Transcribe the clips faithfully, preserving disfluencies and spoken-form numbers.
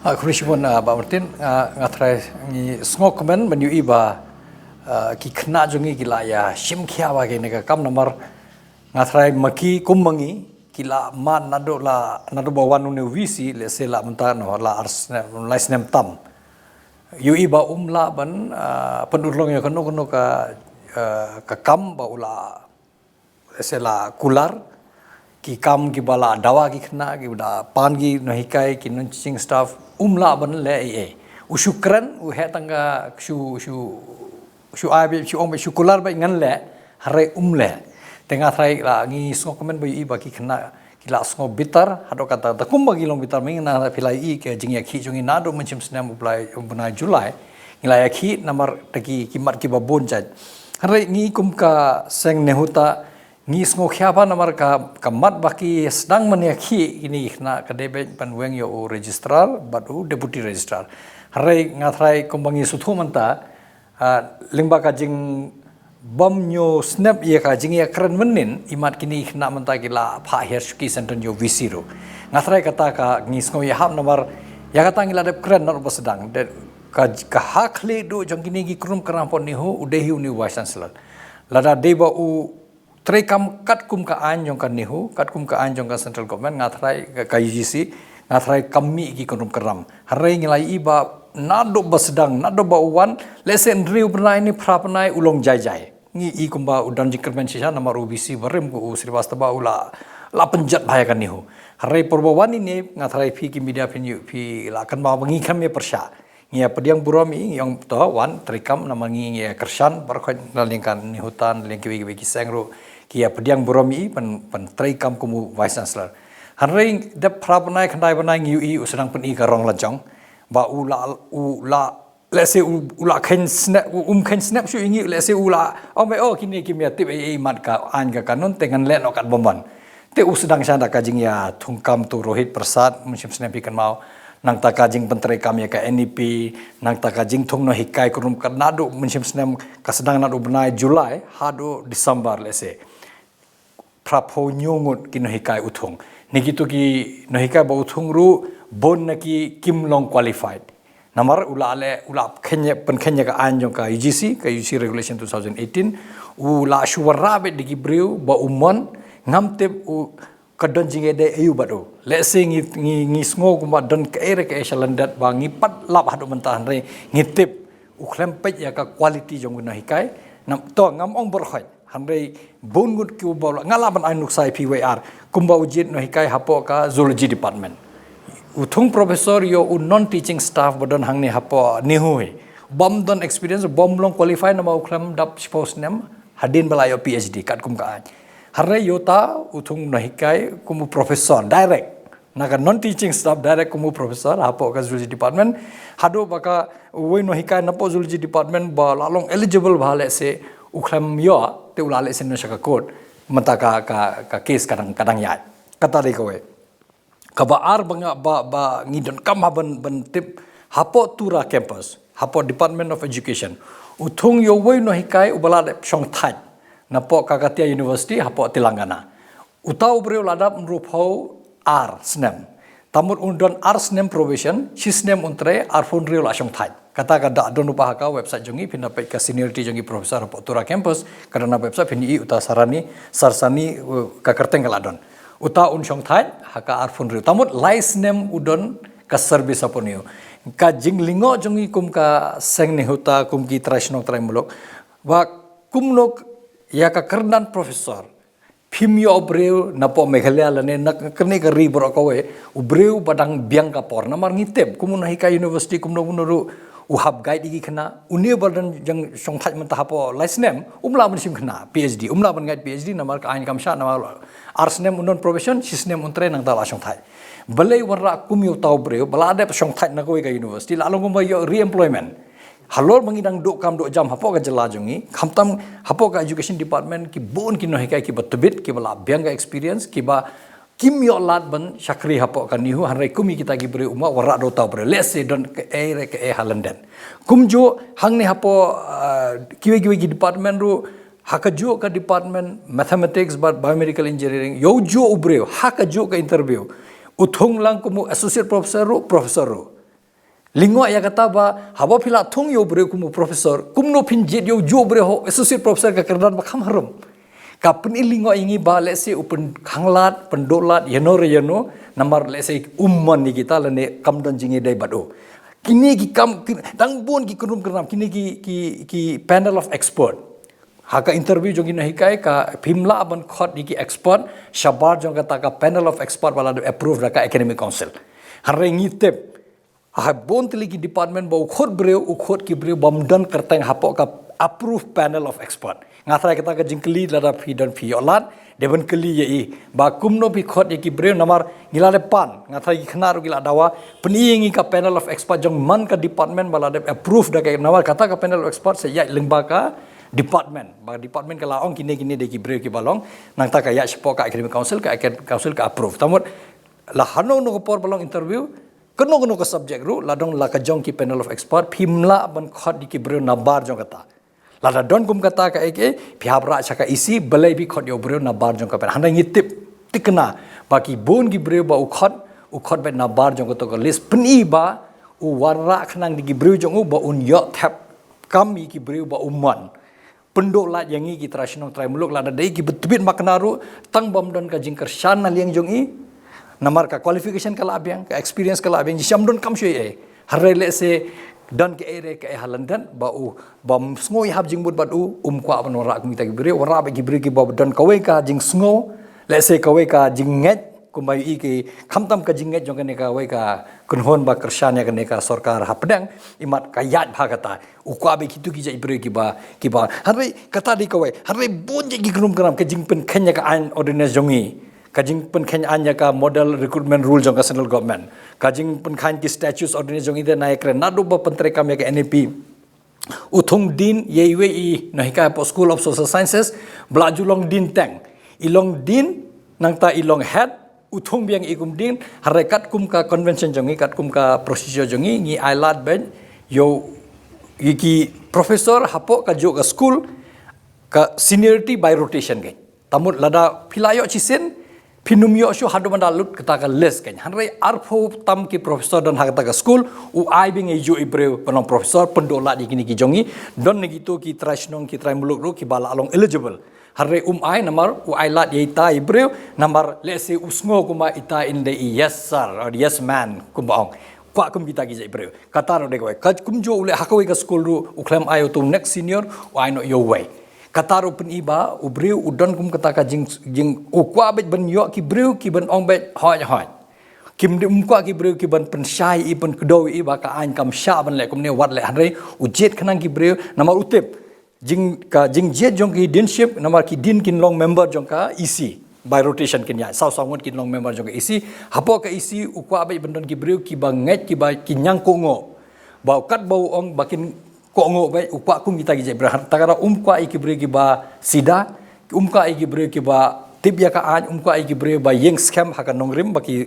Khublei shibun, ah, Bah Martin, ah, nga tharai ngi sngewkmen ban ïohi ba, ah, ki khynnah jong ngi ki la ïa shim khia bha kine ki kam namar nga tharai ma ki kum ma ngi ki la mad naduh la, naduh ba wan une u VC, lehse la mynta, no, la ar snem, lai snem tam. Ïohi ba um lah ban, ah, pynurlong ïa kano kano ka, ah, ka kam ba u la, lehse la kular, ki kam kiba la dawa ki khynnah, kiba da pan ki nonghikai, ki non-teaching staff, um lah ban leh ei ei. U shu kren, u heh tang ka shu, shu, shu ai beit, shu ong beit, shu kular beit ngan leh, hynrei um leh. Te nga tharai la ngi sngewkmen ba ïohi ba ki khynnah ki la sngew bitar, haduh katta, te kumba ngi long bitar mynta, phi la ïohi ka jingïakhih jong ngi naduh mynshem snem u Blai, u bnai July, ngi la ïakhih namar te ki, ki mat kiba bun jait. Hynrei ngi kum ka seng NEHUTA ngi sngew khia bha namar ka, ka mat ba ki sdang ban ïakhih kine ki khynnah ka dei beit ban weng ïa u registrar bad u deputy registrar. Hynrei nga tharai kumba ngi sngewthuh mynta, ah, lyngba ka jingbym ñiew snep ïa ka jingïakren mynnin, imat kine ki khynnah mynta ki la phah hiar shuki shen don ïa u VC ruh. Nga tharai kata ka ngi sngew ïahap namar ïa kata ngi la dep kren naduh ba sdang. Te ka, ka ha khlieh duh jong kine ki kynrum kynram hapoh NEHU u dei hi une u Vice Chancellor. Lada dei ba u treikam katkum ka aiñ jong ka NEHU, katkum ka aiñ jong ka Central Government, nga tharai ka, ka UGC, nga tharai kam mih ki kynrum kynram. Hynrei ngi la ïohi ba naduh ba sdang, naduh ba u wan, lehse hynriew bnai ne phra bnai u long jai jai. Ngi ïohi kumba u don jingkyrmen shisha namar u VC barim, ko u Shrivastava, u la, la pynjot bha ïa ka NEHU. Hynrei por ba wan ine, nga tharai phi ki media phin ïoh, phi la kynmaw ba ngi khlem ïa pyrshah. Ngi ïa pdiang burom ïa i, ngi ong to wan treikam namar ngi, ngi ïa kyrshan baroh khoit na liang ka NEHUTA, na liang kiwei kiwei ki seng ruh ki ïa pdiang burom ïa i ban, ban treikam kum u Vice Chancellor. Hynrei dep phra bnai khyndai bnai ngi ïohi u sdang pyni ka rong lajong ba u la, u la, lehse u, u la kheiñ snep, u um kheiñ snep shuh ïa ngi, lehse u la ong beit, oh, kine kim ïa tip ei ei mat ka aiñ ka kanun, te ngan leh noh katba mon. Te u sdang sha da ka jingïathungkam, to Rohit Prasad, mynshem snem phi kynmaw. Nangta ka jingpyntreikam ïa ka NEP, nangta ka jingthung nonghikai kynrum kynran naduh mynshem snem, ka sdang naduh bnai July haduh December, lehse phra phew hynñiew ngut ki nonghikai u thung. Ne kito ki nonghikai ba u thung ruh bun na ki kim long qualified. Namar u la leh, u la kheiñ, pynkheiñ ïa ka aiñ jong ka UGC, ka UGC Regulation two thousand eighteen, u la shu wanrah beit da ki briew ba u mon, ngam tip u ka don jingïadei aïu bad u. Lehse ngi, ngi, ngi sngew kumba don kaei re kaei sha lyndet ba ngi pat lap haduh mynta, hynrei ngi tip u khlem peit ïa ka quality jong u nonghikai. Nam, to ngam ong baroh khoit. Hynrei bun ngut kiba u la, nga lah ban ai nuksa ïa phi wei ar. Kumba u jied nonghikai hapoh ka Zoology Department. U thung professor ïa u non-teaching staff ba don hangne hapoh NEHU hi. Bym don experience, bym long qualify namar u khlem dap shiphew snem hadien ba la ïoh PhD katkum ka aiñ. Hynrei ïa uta u thung nonghikai kum u professor direct. Na ka non-teaching staff direct kum u professor hapoh ka Zoology Department. Haduh ba ka uwei u nonghikai napoh Zoology Department ba la long eligible bha, lehse u khlem ïoh, te u la leh shen noh sha ka court. Mynta ka, ka, ka case ka dang, ka dang ïaid. Kata dei kawei. Kaba ar ba nga, ba, ba ngi donkam ha ban, ban tip, hapoh Tura campus, hapoh Department of Education, u thung ïa uwei u nonghikai uba la dep shongthait napoh Kakatiya University hapoh Telangana. Uta u briew la dap hynriewphew ar snem. Te mut un don ar snem probation, shi snem un trei, arphew hynriew la shongthait. Kata ka da don ruh ha ka website jong ngi, phin da peit ka seniority jong ngi professor hapoh Tura campus, ka don ha website, phin ïohi uta Sarani, Sarsani, uh, ka kyrteng ka la don. Uta un shongthait ha ka arphew hynriew. Te mut lai snem u don ka service hapoh NEHU. Ka jinglyngngoh jong ngi kum ka seng NEHUTA, kum ki trai shnong trai muluk, ba kumno ïa ka kyrdan professor phim ïoh u briew napoh Meghalaya lane na kane ka ri baroh kawei, u briew ba dang biang ka por. Namar ngi tip kum u nonghikai university kumno kumno ruh u hap guide ïa ki khynnah. Une ba don jong shongthait mynta hapoh lai snem, um lah ban shim khynnah PhD, um lah ban guide PhD namar ka aiñ kam shah, namar ar snem un don probation, shi snem un trei, nangta la shongthait. Balei wanrah kum ïa uta u briew ba la dep shongthait na kawei ka university, la long kumba ïoh re-employment. Halor ba ngi dang duh kam duh jam hapoh ka jylla jong ngi, khamtam hapoh ka education department, ki bun ki nonghikai kiba tbit, kiba la biang ka experience, kiba kim ïoh lad ban shakri hapoh ka NEHU, hynrei kum ïa kita ki briew um wanrah da uta u briew. Lehse don kaei re kaei ha lyndet. Kumjuh hangne hapoh, ah, kiwei kiwei ki department ruh, ha kajuh ka department mathematics bad biomedical engineering, ïoh juh u briew ha kajuh ka interview u thung lang kum u associate professor ruh, professor ruh. Lyngngoh ïa kata ba haba phi la thung ïa u briew kum u professor, kumno phin jied ïa u juh briew ho associate professor ka kyrdan ba kham harum. Ka pyni lyngngoh ïa ngi ba lehse u pynkhanglad, pyndonlad ïano re ïano, namar lehse um mon ïa kita lane kam don jingïadei bad u. Kine ki kam, ki, dang bun ki kynrum kynram, kine ki, ki, ki panel of expert. Ha ka interview jong ki nonghikai ka phim lah ban khot ïa ki expert shabar jong kata ka panel of expert ba la dep approve da ka academic council. Hynrei ngi tip, ha bun tylli ki department ba u khot briew, u khot ki briew bym don kyrteng hapoh ka approve panel of expert. Nga tharai kata ka jingkylli lada phi don phi ïoh lad, dei ban kylli ïa i ba kumno phi khot ïa ki briew, namar ngi la dep pan, nga tharai ki khynnah ruh ki la dawa, pyni ïa ngi ka panel of expert jong man ka department ba la dep approve da ka, namar kata ka panel of expert sa ïaid lyngba ka department, ba department ka la ong kine kine dei ki briew kiba long, nangta ka ïaid shapoh ka academic council, ka academic council ka approve. Te mut la hano hano ka por ba long interview, kano kano ka subject ruh, la dang la ka jong ki panel of expert, phim lah ban khot ïa ki briew nabar jong kata. Lada don kum kata ka A K A, phi hap rah sha ka E C, balei phi khot ïa u briew nabar jong ka panel. Hynrei ngi tip thikna ba ki bun ki briew ba u khot, u khot beit nabar jong kato ka list, pyni ba u wanrah khnang da ki briew jong u ba un ïoh thep kam ïa ki briew ba u mon. Pyndonlad ïa ngi ki trai shnong trai muluk, lada dei kiba tbit makna ruh, tang bym don ka jingkyrshan na liang jong i, namar ka qualification ka la biang, ka experience ka la biang, jingshisha ym don kam shuh ei ei. Hynrei lehse don kaei re kaei ha lyndet ba u, bym sngew ïahap jingmut bad u, um kwah ban wanrah kum kita ki briew, wanrah bad ki briew kiba don kawei ka jingsngew, lehse kawei ka jingngeit, kumba ïohi ki, khamtam ka jingngeit jong kane kawei ka kynhun ba kyrshan ïa kane ka sorkar hapdeng, imat ka ïaid bha kata. U kwah beit kito ki jait briew kiba, kiba. Hynrei kata dei kawei. Hynrei bun jait ki kynrum kynram, ka jingpynkheiñ ïa ka aiñ ordinance jong ngi, ka jingpynkheiñ aiñ ïa ka model recruitment rule jong ka central government, ka jingpynkheiñ ki statutes ordinance jong ngi te na ïa kren naduh ba pyntreikam ïa ka N E P. U thung dean ïa iwei i nonghikai hapoh School of Social Sciences, ba la ju long dean teng. I long dean, nangta i long head, u thung biang i kum dean, hynrei katkum ka convention jong ngi, katkum ka procedure jong ngi, ngi ailad beit ïa u, ïa ki professor hapoh kajuh ka school, ka seniority by rotation kein. Te mut lada phi la ïoh shisien, phin ym ïoh shuh haduh ban da lut kata ka list kein. Hynrei arphew tam ki professor don ha kata ka school, u ai biang ïa i juh i briew ban long professor, pyndonlad ïa kine ki jong ngi, don na kito ki trai shnong ki trai muluk ruh kiba la long eligible. Hynrei um ai namar u ailad ïa ita i briew, namar lehse u sngew kumba ita in dei i yes sir or yes man kumba ong. Kwah kum kita ki jait briew. Kata ruh dei kawei. Ka kumjuh u leh ha kawei ka school ruh u khlem ai uto u next senior, u ai noh ïa uwei. Kata ruh pyni ba u briew u don kum kata ka jing, jing u kwah beit ban ïoh ki briew kiban ong beit hooid hooid. Kim dei, um kwah ki briew kiban pynshai ïa i, pynkdew ïa i ba ka aiñ kam shah ban leh kumne, wat leh, hynrei u jied khnang ki briew namar u tip. Jing, ka jingjied jong ki deanship, namar ki dean kin long member jong ka E C by rotation, kin ïaid, saw saw ngut kin long member jong ka E C. Hapoh ka E C u kwah beit ban don ki briew kiba ngeit, kiba, ki ñiangkohnguh. Ba katba u ong ba kin kohnguh beit, u kwah kum kita ki jait briew. Te kata um kwah ïa ki briew kiba sida, um kwah ïa ki briew kiba tip ïa ka aiñ, um kwah ïa ki briew ba ïeng skhem ha ka nongrim ba ki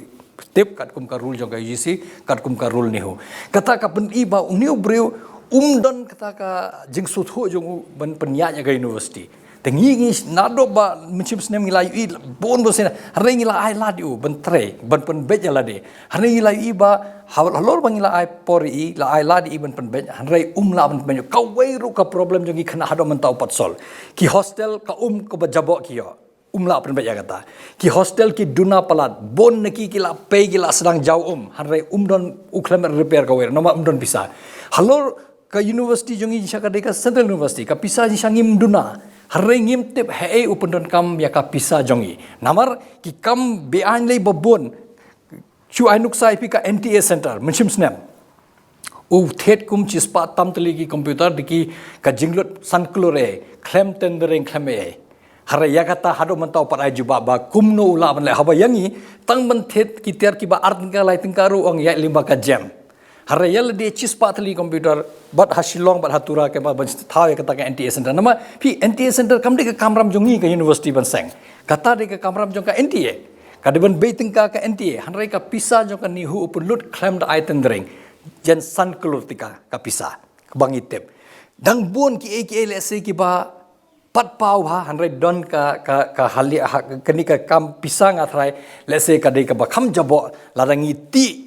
tip katkum ka rule jong ka U G C, katkum ka rule NEHU. Kata ka pyni ba une u briew um don kata ka jingsngewthuh jong u ban pynïaid ïa ka university. Te ngi, ngi naduh ba mynshem snem ngi la ïohi bun bun sien, hynrei ngi la ailad ïa u ban trei, ban pynbeit ïa lade. Hynrei ngi la ïohi ba halor ba ngi la ai por ïa i, la ailad ïa i ban pynbeit, hynrei um lah ban pynbeit. Kawei ruh ka problem jong ngi kane haduh mynta u pat sol. Ki hostel ka um kaba jaboh ki ïoh. Um lah pynbeit ïa kata. Ki hostel ki duna palat, bun na ki ki la pei, ki la sdang jaw um, hynrei um don, u khlem repair kawei, namar um don pisa. Halor ka university jong ngi jingshisha ka dei ka Central University, ka pisa jingshisha ngim duna. Hynrei ngim tip haei u pyndonkam ïa ka pisa jong ngi. Namar ki kam be-aiñ lei ba bun. Shu ai nuksa ïa phi ka N T A Center, mynshem snem. U thied kum shispah tam tylli ki computer, da ki ka jinglut san klur ei, khlem tendering khlem ei. Hynrei ïa kata haduh mynta u pat ai jubab ba kumno u lah ban leh, haba ïa ngi tang ban thied ki tiar kiba ar tyngka lai tyngka ruh ong ïaid lyngba ka JAM. Hynrei ïa lade shispah tylli computer, bad ha Shillong bad ha Tura, kaba ban thaw ïa kata ka N T A Center. Namar phi, N T A Center kam dei ka kamram jong ngi ka university ban seng. Kata dei ka kamram jong ka N T A. Ka dei ban bei tyngka ka N T A, hynrei ka pisa jong ka NEHU u pynlut khlem da ai tendering. Jan san klur tyngka ka pisa, kaba ngi tip. Dang bun kiei kiei lehse kiba pat paw bha, hynrei don ka, ka, ka hali, ha, kane ka kam pisa nga tharai lehse ka dei kaba kham jaboh, lada ngi tih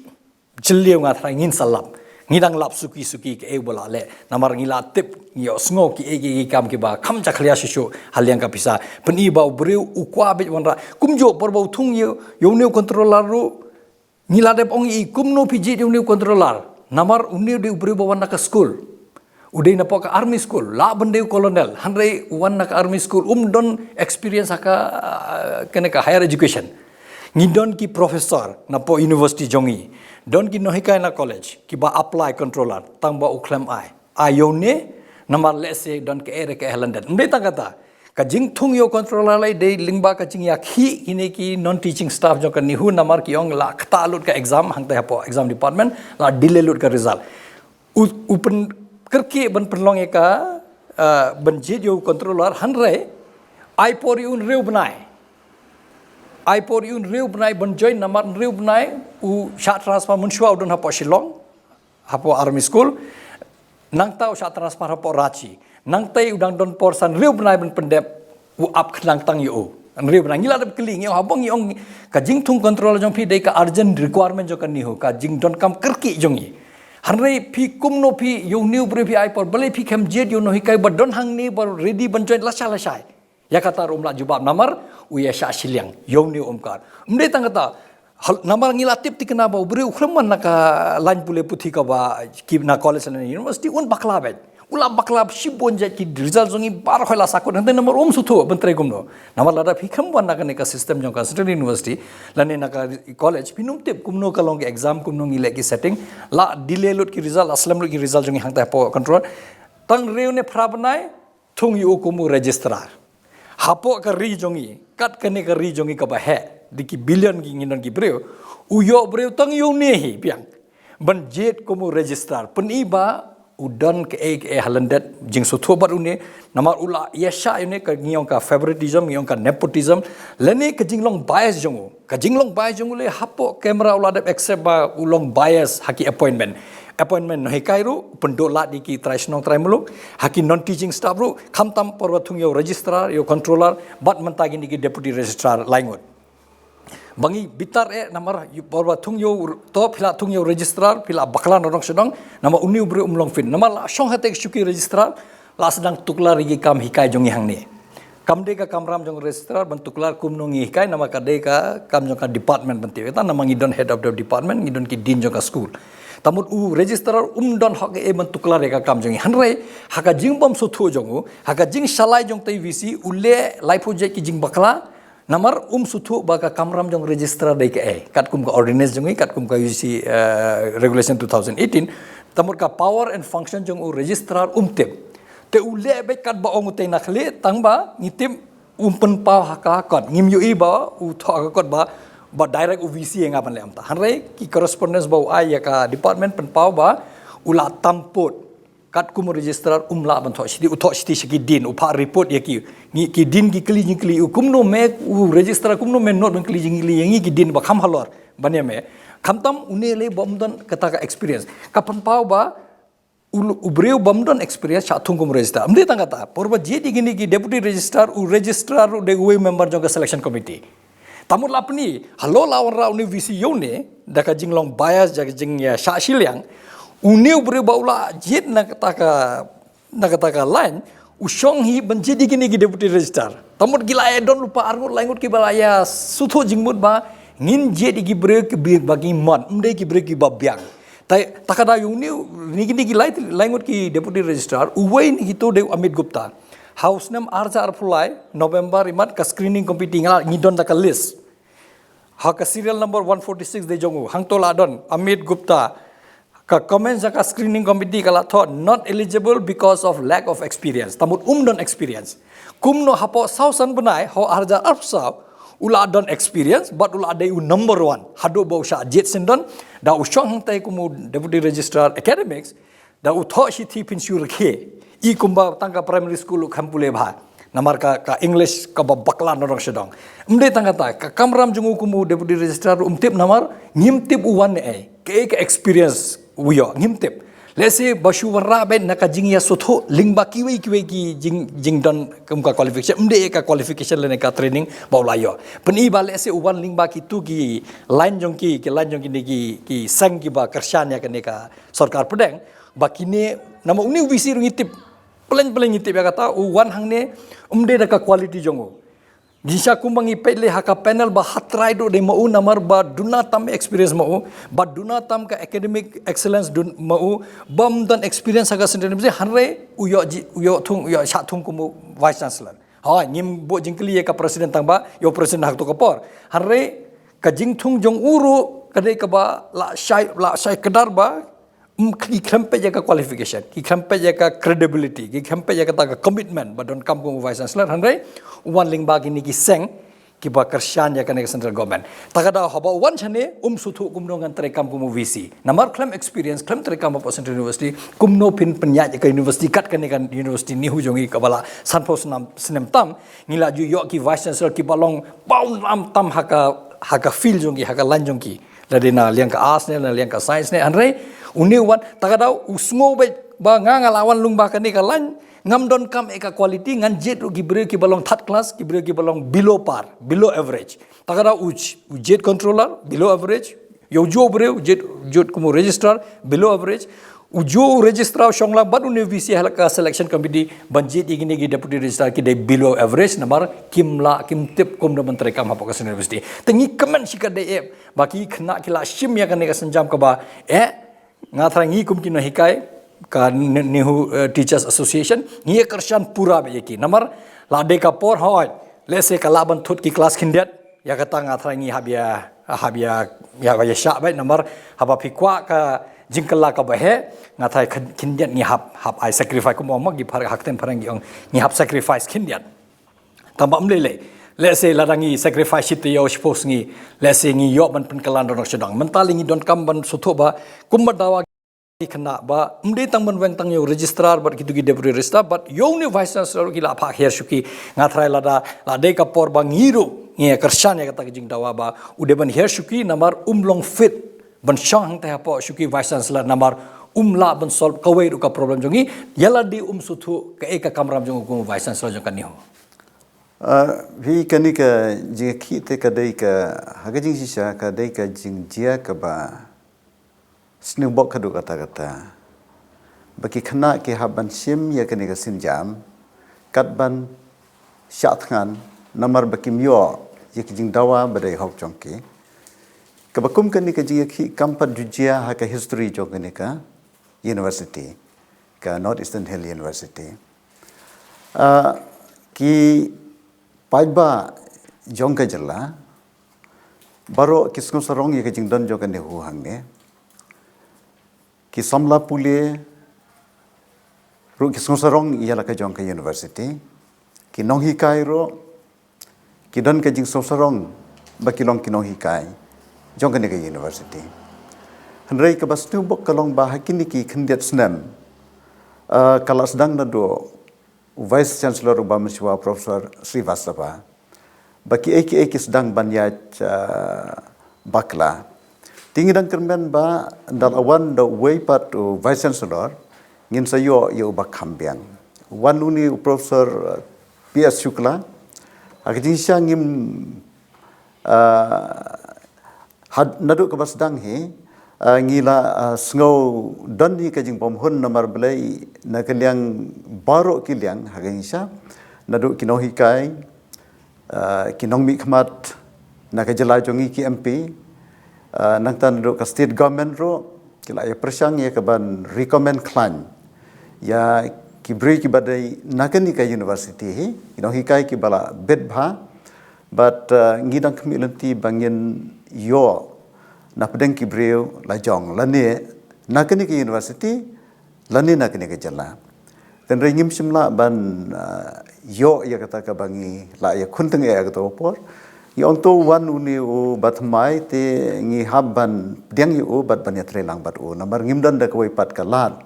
jylliew nga tharai ngin sa lap. Ngi dang lap suki suki kaei ba la leh. Namar ngi la tip, ngi ïohsngew kiei kiei ki kam kiba kham jakhlia shisha ha liang ka pisa. Pyni ba u briew u kwah beit wanrah. Kumjuh por ba u thung ïa, ïa une u controller ruh, ngi la dep ong ïa i kumno phi jied ïa une u controller. Namar une u dei u briew ba wan na ka skul. U dei napoh ka army school, lah ban dei u colonel, hynrei u wan na ka army school, um don experience ha ka, ah, kane ka higher education. Ngi don ki professor napoh university jong ngi, don ki nonghikai na college, kiba apply controller, tang ba u khlem ai. Ai ïa une, namar lehse don kaei re kaei ha lyndet. Ym dei tang kata, ka jingthung ïa u controller lei dei lyngba ka jingïakhih kine ki non teaching staff jong ka NEHU, namar ki ong la ktah lut ka exam, hangta hapoh exam department, la delay lut ka result. U, u pynkyrkieh ban pynlong ïa ka, ah, ban jied ïa u controller, hynrei ai por ïa u hynriew bnai. Ai por ïa u hynriew bnai ban join, namar hynriew bnai u shah transfer, mynshuwa u don hapoh Shillong, hapoh army school. Nangta u shah transfer hapoh Ranchi. Nangta u dang don por sa hynriew bnai ban pyndep, u ap khnang tang ïa u. Hynriew bnai, ngi la dep kylli, ngi ong haba ngi ong ka jingthung controller jong phi dei ka urgent requirement jong ka NEHU, ka jingdonkam kyrkieh jong ngi. Hynrei phi kumno phi ïa une u briew phi ai por, balei phi khlem jied ïa u nonghikai ba don hangne ba ready ban join lashai lashai. Ïa kata ruh um lah jubab namar u ïa shah shiliang, ïa une um kar. Ym dei tang kata, hal-, namar ngi la tip thikna ba u briew u khlem wan na ka lain pule puthi kaba ki na college lane university, un bakla beit. U la bakla shibun jait, ki result jong ngi baroh khoit la sakut, hangta namar um sngewthuh ban trei kumno. Namar lada phi khlem wan na kane ka system jong ka Central University lane na ka college, phin ym tip kumno ka long ki exam, kumno ngi leh ki setting, la delay lut ki result, la slem lut ki result jong ngi hangta hapoh control. Tang hynriew ne phra bnai, thung ïa u kum u registrar. Hapoh ka ri jong ngi, kat kane ka ri jong ngi kaba heh, da ki billion ki, ngi don ki briew, u ïoh briew tang ïa une hi biang ban jied kum u registrar. Pyni ba u don kaei kaei ha lyndet, jingsngewthuh bad une, namar u la ïa shah ïa une, ka ngi ong ka favoritism, ngi ong ka nepotism, lane ka jinglong bias jong u. Ka jinglong bias jong u lei hapoh camera u la dep accept ba u long bias ha ki appointment. Appointment nonghikai ruh, pynduh lad ïa ki trai shnong trai muluk, ha ki non teaching staff ruh, khamtam por ba thung ïa u registrar, ïa u controller, bad mynta kine ki deputy registrar lai ngut. Ba ngi bitar eh namar, por ba thung ïa u, to phi la thung ïa u registrar, phi la bakla nadong shadong, namar une u briew um long fit. Namar la shong hatei ka shuki registrar, la sdang tuklar ïa ki kam hikai jong ngi hangne. Kam dei ka kamram jong registrar ban tuklar kumno ngi hikai, namar ka dei ka kam jong ka department ban tip ïa kata, namar ngi don head of the department, ngi don ki dean jong ka school. Te mut u registrar um don hok ei ban tuklar ïa ka kam jong ngi. Hynrei ha ka jingbym sngewthuh jong u, ha ka jingshalai jong te VC, u leh laiphew jait ki jingbakla, namar um sngewthuh ba ka kamram jong registrar dei kaei, katkum ka ordinance jong ngi, katkum ka UGC, eh, regulation two thousand eighteen. Te mut ka power and function jong u registrar um tip. Te u leh beit katba ong u te na khlieh, tang ba ngi tip um pynpaw ha ka kot. Ngim ïohi ba u thoh ha ka kot ba, ba direct u VC ïa nga ban leh, em ta. Hynrei ki correspondence ba u ai ïa ka department pynpaw ba u la tam pud. Katkum u registrar um lah ban thoh shithi, u thoh shithi sha ki dean, u phah report ïa ki. Ngi ki dean ki kylli jingkylli, u kumno me, u registrar kumno me note ban kylli jingkylli ïa ngi ki dean ba kham halor ban ïa me. Khamtam une lei ba um don kata ka experience. Ka pynpaw ba u, u briew bym don experience shah thung kum registrar. Ym dei tang kata, por ba jied ïa kine ki deputy registrar, u registrar ruh dei uwei u member jong ka selection committee. Te mut la pyni, halor la wanrah une VC ïa une, da ka jinglong bias, da ka jingïa shah shiliang, une u briew ba u la jied na kata ka, na kata ka line, u shong hi ban jied ïa kine ki deputy registrar. Te mut ki la ïa don lypa ar ngut lai ngut kiba la ïa sngewthuh jingmut ba ngin jied ïa ki briew kiba ki mon, ym dei ki briew kiba biang. Te, te ka da ïa une, une kine ki lai, lai ngut ki deputy registrar, uwei na kito dei u Amit Gupta. Ha u snem ar hajar arphew lai, November imat ka screening committee nga la, ngi don da ka list. Ha ka serial number one forty-six dei jong u, hangto la don, Amit Gupta. Ka comment jong ka screening committee ka la thoh, "Not eligible because of lack of experience." Te mut um don experience. Kumno hapoh saw san bnai, ha u ar hajar arphew saw, u la don experience, bad u la dei u number one. Haduh ba u shah jied syndon, da u shong hangtai kum u deputy registrar academics, da u thoh shithi phin shu rkhie. I kumba tang ka primary school u kham pule bha. Namar ka, ka English kaba bakla nadong shadong. Ym dei tang kata, ka kamram jong u kum u deputy registrar um tip namar, ngim tip u wan ne ei. Kaei ka experience u ïoh, ngim tip. Let's say ba shu wanrah beit na ka jingïasngewthuh lyngba kiwei kiwei ki jing, jingdon kum ka qualification, ym dei ka qualification lane ka training ba u la ïoh. Pyni ba let's say u wan lyngba kitu ki line jong ki, ki line jong kine ki, ki seng kiba kyrshan ïa kane ka sorkar pdeng, ba kine, namar une u V C ruh ngi tip, pleng pleng ngi tip ïa kata, u wan hangne, ym dei da ka quality jong u. Jingshisha kumba ngi peit lei ha ka panel ba ha trai duh dei ma u, namar ba duna tam experience ma u, ba duna tam ka academic excellence dun ma u, bym don experience ha ka Central University, hynrei u ïoh ji, u ïoh thung, u ïoh shah thung kum u Vice Chancellor. Hooid, ngim buh jingkylli ïa ka president tang ba, ïoh president ha kato ka por. Hynrei ka jingthung jong u ruh ka dei kaba la shai, la shai kdar ba, mm, ki khlem peit ïa ka qualification, ki khlem peit ïa ka credibility, ki khlem peit ïa kata ka commitment ba donkam kum u Vice Chancellor, hynrei u wan lyngba kine ki seng kiba kyrshan ïa kane ka Central Government. Ta ka daw haba u wan shane, um sngewthuh kumno ngan treikam kum u V C. Namar khlem experience, khlem treikam hapoh Central University, kumno phin pynïaid ïa ka university kat kane ka university NEHU jong ngi kaba la sanphew snem, snem tam, ngi la ju ïoh ki Vice Chancellor kiba long pawnlam tam ha ka, ha ka field jong ki, ha ka line jong ki. Lada na liang ka arts ne, na liang ka science ne, hynrei une u wan, ta ka daw u sngew beit ba nga nga la wan lyngba kane ka line, ngam donkam ïa ka quality, ngan jied ruh ki briew kiba long third class, ki briew kiba long below par, below average. Ta ka daw u j-, u jied controller, below average. Ïa u juh u briew, u jied, jied kum u registrar, below average. U juh u registrar u shong lang bad une u V C ha la ka selection committee ban jied ïa kine ki deputy registrar ki dei below average, namar kim lah, kim tip kumno ban treikam hapoh ka Central University. Te ngi kmen shikatdei eh ba ki khynnah ki la shim ïa kane ka sienjam kaba, eh, nga tharai ngi kum ki nonghikai ka Ne-, NEHU, eh, Teachers Association, ngi ïa kyrshan pura beit ïa ki. Namar la dei ka por, hooid, let's say ka lah ban thut ki klas khyndiat, ïa kata nga tharai ngi hap ïa, hap ïa, ïa, ïa shah beit, namar haba phi kwah ka jingkylla kaba heh, nga tharai khyn-, khyndiat ngi hap, hap ai sacrifice, kum ong ma ki phareng, ha ktien phareng ki ong, ngi hap sacrifice khyndiat. Tang ba ym lei lei. Let's say lada ngi sacrifice shi taïew shiphew sngi, let's say ngi ïoh ban pynkylla dohnud sha dang. Mynta lei ngi donkam ban sngewthuh ba kumba dawa ki khynnah ba ym dei tang ban weng tang ïa u registrar bad kitu ki deputy registrar bad ïa une u vice chancellor ki la phah hiar shuki. Nga tharai lada la dei ka por ba ngi ruh ngi kyrshan ïa kata ka jingdawa ba u dei ban hiar shuki namar um long fit ban shong hangta hapoh shuki vice chancellor namar um lah ban solve kawei ruh ka problem jong ngi. Ïa lade um sngewthuh kaei ka kamram jong u kum u vice chancellor jong ka NEHU. Ah, phi, kane ka jingkhih te ka dei ka, ha ka jingshisha ka dei ka jingjia kaba sniew bok haduh katta katta. Ba ki khynnah ki hap ban shim ïa kane ka sienjam kat ban shah thngan namar ba kim ïoh ïa ki jingdawa ba dei hok jong ki. Kaba kum kane ka jingïakhih kam pat ju jia ha ka history jong kane ka university, ka North Eastern Hill University. Ah, ki paidbah jong ka jylla baroh ki sngewsarong ïa ka jingdon jong ka NEHU hangne. Ki samla pule ruh ki sngewsarong ïa la ka jong ka university. Ki nonghikai ruh ki don ka jingsngewsarong ba ki long ki nonghikai jong kane ka university. Hynrei kaba sniew bok ka long ba ha kine ki khyndiat snem, ah, ka la sdang naduh u Vice Chancellor uba mynshuwa Professor Srivastava ba kiei kiei ki sdang ban ïaid, ah, bakla. Te ngi dang kyrmen ba da la wan da uwei pat u Vice Chancellor ngin sa ïoh ïa uba kham biang. Wan une u Professor, ah, P S Shukla. Ha ka jingshisha ngim, ah, had naduh kaba sdang hi, ah, ngi la, ah, sngew don hi ka jingbymhun namar balei na ka liang baroh ki liang ha ka jingshisha naduh ki nonghikai, ah, ki nongmihkhmat na ka jylla jong ngi ki M P, ah, nangta naduh ka state government ruh ki la ïa pyrshang ïa ka ban recommend khlaiñ ïa ki briew kiba dei na kane ka university hi, ki nonghikai kiba la bit bha. Bad, uh, ngi dang khmih lynti ba ngin ïoh na pdeng ki briew la jong lane na kane ka university lane na kane ka jylla. Hynrei ngim shym lah ban, uh, ïoh ïa kata kaba ngi la ïa khun tyngeh ïa kata ka por. Ngi ong to wan une u bathymmai te ngi hap ban pdiang ïa u bad ban ïatreilang bad u namar ngim don da kawei pat ka lad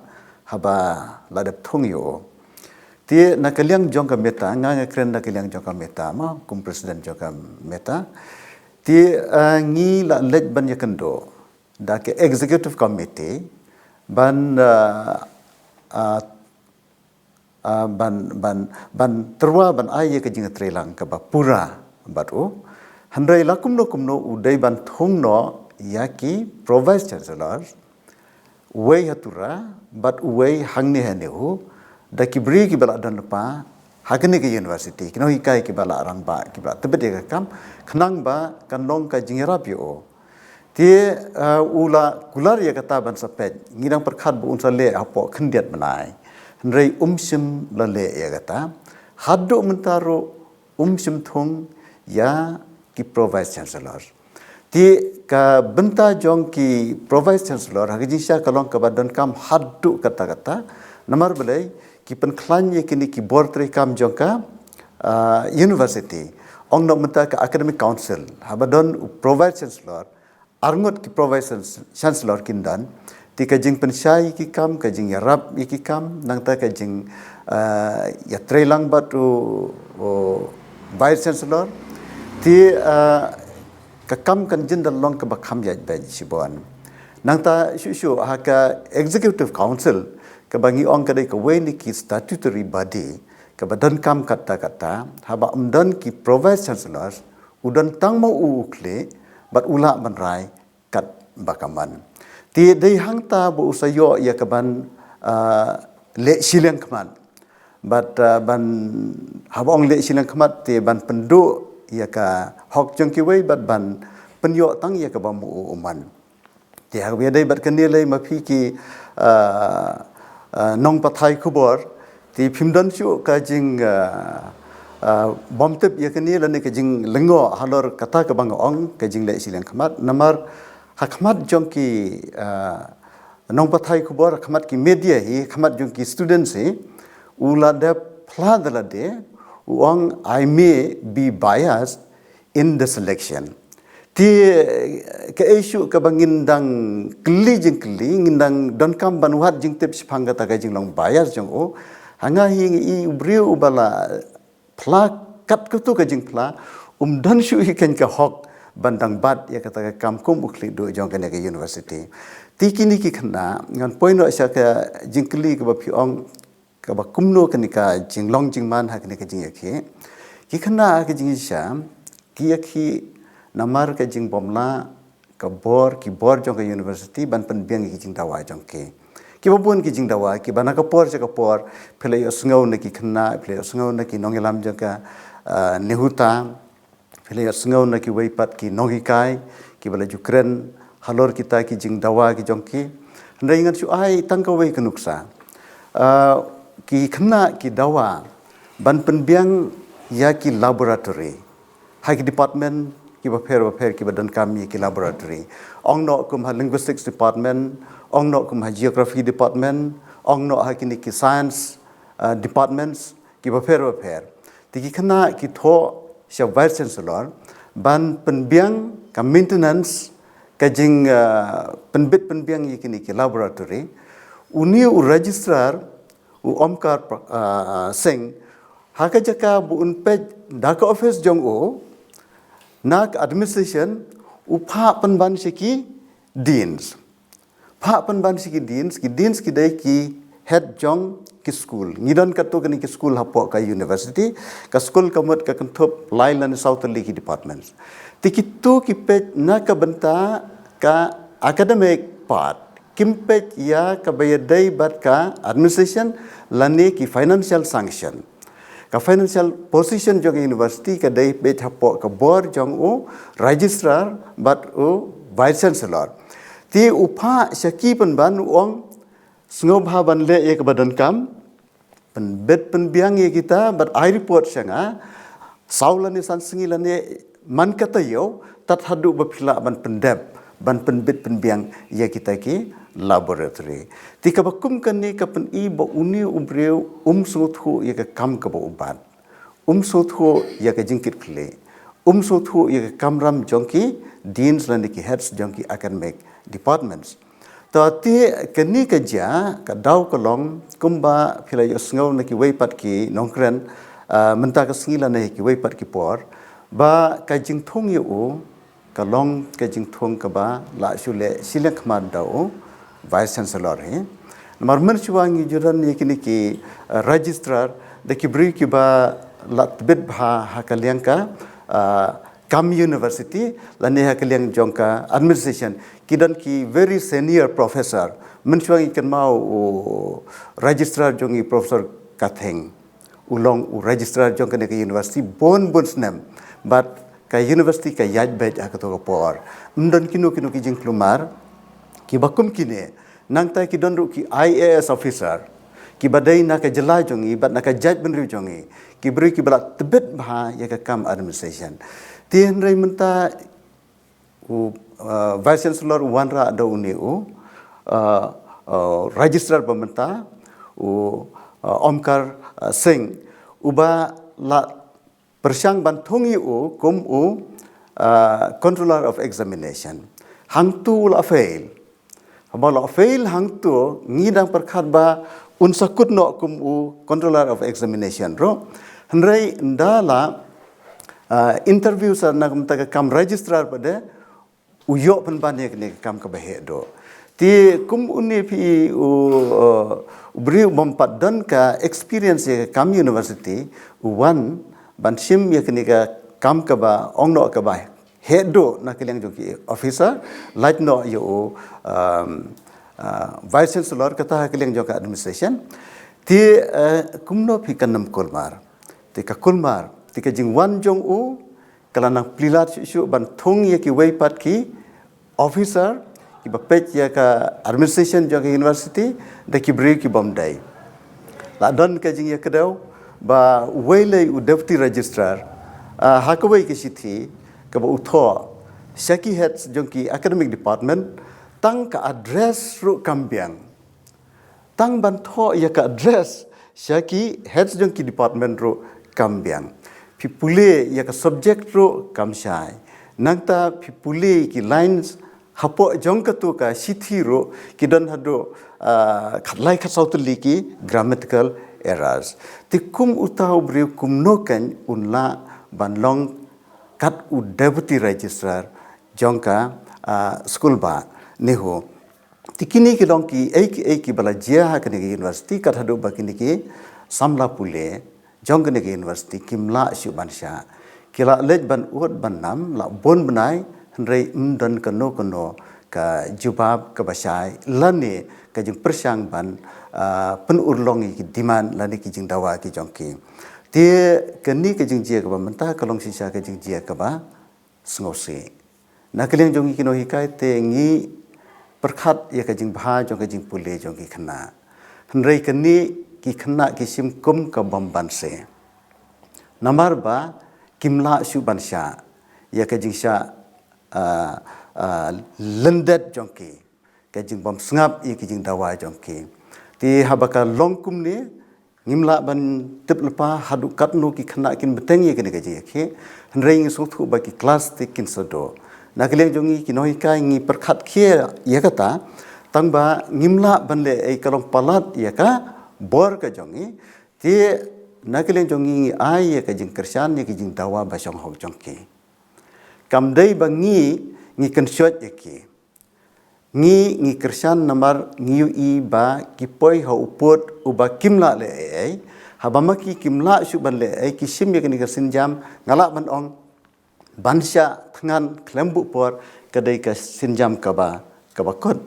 haba la dep thung ïa u. Te na ka liang jong ka META, nga nga kren na ka liang jong ka META mo, kum president jong ka META. Te, eh, ngi la leit ban ïakynduh da ka executive committee, ban, ah, ah, ah, ban, ban, ban tyrwa ban ai ïa ka jingtreilang kaba pura bad u. Hynrei la kumno kumno u dei ban thung noh ïa ki Pro Vice Chancellor, uwei ha Tura bad uwei hangne ha NEHU, da ki briew kiba la don lypa ha kane ka university, ki nonghikai kiba la rangbah, kiba la tbit ïa ka kam, khnang ba kan long ka jingïarap ïa u. Te, ah, u la kular ïa kata ban sa peit. Ngi dang pyrkhat ba un sa leh hapoh khyndiat bnai. Hynrei um shym la leh ïa kata. Haduh mynta ruh um shym thung ïa ki Pro Vice Chancellor. Te ka bynta jong ki Pro Vice Chancellor ha ka jingshisha ka long kaba donkam haduh katta katta. Namar balei, ki pynkhlaiñ ïa kine ki bor treikam jong ka, ah, university. Ong noh mynta ka Academic Council, haba don u Pro Vice Chancellor, arngut ki Pro Vice Chancellor kin don. Te ka jingpynshai ïa ki kam, ka jingïarap ïa ki kam, nangta ka jing, ah, ïatreilang bad u, u Vice Chancellor. Te, ah, ka kam kan jin da long kaba kham ïaid beit shibun. Nangta shuh shuh ha ka Executive Council, kaba ngi ong ka dei kawei na ki statutory body kaba donkam katta katta, haba ym don ki Pro Vice Chancellor, u don tang ma u u khlieh bad u lah ban rai katba ka mon. Te dei hangta ba u sa ïoh ïa ka ban, ah, leh shiliang khmat. Bad, ah, ban, haba ong leh shiliang khmat, te ban pynduh ïa ka hok jong kiwei bad ban pynïoh tang ïa kaba ma u u mon. Te haba ïadei bad kane lei ma phi ki, ah, ah, nongpathai khubor, te phim don shuh ka jing, ah, ah, bym tip ïa kane lane ka jinglyngngoh halor kata kaba nga ong ka jingleh shiliang khmat. Namar ha khmat jong ki, ah, nongpathai khubor, ha khmat ki media hi, ha khmat jong ki students hi, u la dep phla da lade, u ong, "I may be biased in the selection." Te kaei shuh kaba ngin dang kylli jingkylli, ngin dang donkam ban wad jingtip shaphang kata ka jinglong bias jong u. Ha nga hi nga i u briew uba la phla kat katu ka jingphla, um don shuh hi kein ka hok ban dang bat ïa kata ka kam kum u khlieh duh jong kane ka university. Te kine ki khynnah, ngan poi noh sha ka jingkylli kaba phi ong, kaba kumno kane ka jinglong jingman ha kane ka jingïakhih. Ki khynnah ha ka jingshisha ki ïakhih namar ka jingbymlah ka bor, ki bor jong ka university ban pynbiang ïa ki jingdawa jong ki. Kiba bun ki jingdawa, kiba na ka por sha ka por, phi la ïohsngew na ki khynnah, phi la ïohsngew na ki nongïalam jong ka, ah, NEHUTA, phi la ïohsngew na kiwei pat ki nonghikai kiba la ju kren halor kita ki jingdawa ki jong ki. Hynrei ngan shu ai tang kawei ka nuksa. Ah, ki khynnah ki dawa ban pynbiang ïa ki laboratory ha ki department kiba pher ba pher kiba donkam ïa ki laboratory. Ong noh kum ha linguistics department, ong noh kum ha geography department, ong noh ha kine ki science, ah, departments kiba pher ba pher. Te ki khynnah ki thoh sha Vice Chancellor ban pynbiang ka maintenance, ka jing, ah, pynbit pynbiang ïa kine ki laboratory. Une u registrar, u Omkar, ah, Singh, ha ka jaka ba un peit da ka office jong u na ka administration, u phah pynban sha ki deans. Phah pynban sha ki deans, ki deans ki dei ki head jong ki school. Ngi don katto katne ki school hapoh ka university, ka school ka mut ka kynthup lai lane saw tylli ki departments. Te kito ki peit na ka bynta ka academic part, kim peit ïa kaba ïadei bad ka administration lane ki financial sanction. Ka financial position jong ka university ka dei peit hapoh ka bor jong u registrar bad u vice chancellor. Te u phah sha ki pynban, u ong, sngewbha ban leh ïa kaba donkam, pynbit pynbiang ïa kita bad ai report sha nga saw lane san sngi lane man ka taïew, tad haduh ba phi lah ban pyndep, ban pynbit pynbiang ïa kita ki laboratory. Te kaba kum kane ka pyni ba une u briew um sngewthuh ïa ka kam kaba u bat. Um sngewthuh ïa ka jingkitkhlieh. Um sngewthuh ïa ka kamram jong ki deans lane ki heads jong ki academic departments. To te kane ka jia, ka daw ka long, kumba phi la ïohsngew na kiwei pat ki nongkren, ah, mynta ka sngi lane kiwei pat ki por, ba ka jingthung ïa u ka long ka jingthung kaba la shu leh shiliang khmat da u, Vice Chancellor hi. Namar mynshuwa ngi ju don ïa kine ki uh, registrar da ki briew kiba la tbit bha ha ka liang ka uh, kam university lane ha ka liang jong ka administration, ki don ki very senior professor. Mynshuwa ngi kynmaw u registrar jong ngi, Professor Katheng, u long u registrar jong kane ka university bun bun snem, bad ka university ka ïaid beit ha kato ka por. Ym don kino kino ki jingkulmar kiba kum kine. Nangta ki don ruh ki I A S officer kiba dei na ka jylla jong ngi bad na ka jaitbynriew jong ngi, ki briew kiba la tbit bha ïa ka kam administration. Te hynrei mynta u uh, Vice Chancellor u wanrah da une u uh, uh, registrar ba mynta, u uh, Omkar uh, Singh, uba la pyrshang ban thung ïa u kum u uh, controller of examination. Hangtu u la fail. Haba u la fail hangtu, ngi dang pyrkhat ba un sa kut noh kum u controller of examination ruh. Hynrei ynda la uh, interview sa na ka bynta ka kam registrar pat de, u ïoh pynban ïa kane ka kam kaba heh duh. Te kum une phi u uh, u briew bym pat don ka experience ïa ka kam university, u wan ban shim ïa kane ka kam kaba ong noh kaba heh duh na ka liang jong ki officer, lait noh ïa u um, uh, Vice Chancellor kata ha ka liang jong ka administration. Te uh, kumno phi kan ym kulmar? Te ka kulmar, te ka jingwan jong u ka la nang plie lad shuh shuh ban thung ïa kiwei pat ki officer kiba peit ïa ka administration jong ka university da ki briew kibym dei. La don ka jingïakdew ba uwei lei u deputy registrar uh, ha kawei ka shithi kaba u thoh sha ki heads jong ki academic department, tang ka address ruh kam biang. Tang ban thoh ïa ka address sha ki heads jong ki department ruh kam biang. Phi pule ïa ka subject ruh kam shai. Nangta phi pule ki lines hapoh jong katu ka shithi ruh ki don haduh uh, khatlai khatsaw tylli ki grammatical errors. Te kum uta u briew kumno kan un lah ban long kat u deputy registrar jong ka uh, skul ba NEHU. Te kine ki long ki ei ki ei kiba la jia ha kane ka university, kat haduh ba kine ki samla pule jong kane ka university kim lah shuh ban shah. Ki la leit ban ud ban nam la bun bnai, hynrei ym don kano kano ka jubab kaba shai lane ka jingpyrshang ban uh, pynurlong ïa ki demand lane ki jingdawa ki jong ki. Te kane ka jingjia kaba mynta ka long shisha ka jingjia kaba sngewsih. Na ka liang jong ngi ki nonghikai te ngi pyrkhat ïa ka jingbha jong ka jingpule jong ki khynnah. Hynrei kane ki khynnah ki shim kum ka bym banse. Namar ba kim lah shuh ban shah ïa ka jingshah uh, uh, lyndet jong ki, ka jingbym sngap ïa ka jingdawa jong ki. Te haba ka long kumne, ngim lah ban tip lypa haduh katno ki khynnah kin bteng ïa kane ka jingïakhih. Hynrei ngi sngewthuh ba ki klas te kin sa duh. Na ka liang jong ngi ki nonghikai ngi pyrkhat khia ïa kata, tang ba ngim lah ban leh ei, ka long palat ïa ka bor ka jong ngi. Te na ka liang jong ngi ngi ai ïa ka jingkyrshan ïa ka jingdawa ba shong hok jong ki. Kam dei ba ngi ngi kynshoit ïa ki. Ngi ngi kyrshan namar ngi ïohi ba ki poi ha u pud uba kim lah leh ei ei. Haba ma ki kim lah shuh ban leh ei, ki shim ïa kane ka sienjam, nga lah ban ong ban shah thngan khlem buh por ka dei ka sienjam kaba kaba kut.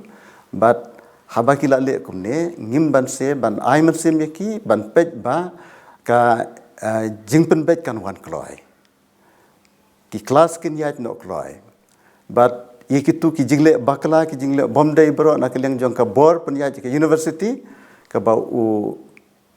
Bad haba ki la leh kumne, ngim banse ban ai mynsiem ïa ki ban peit ba ka uh, jingpynbeit kan wan kloi. Ki klas kin ïaid noh kloi. Bad ïa kitu ki jingleh bakla, ki jingleh bym dei baroh na ka liang jong ka bor pynïaid ka university, kaba u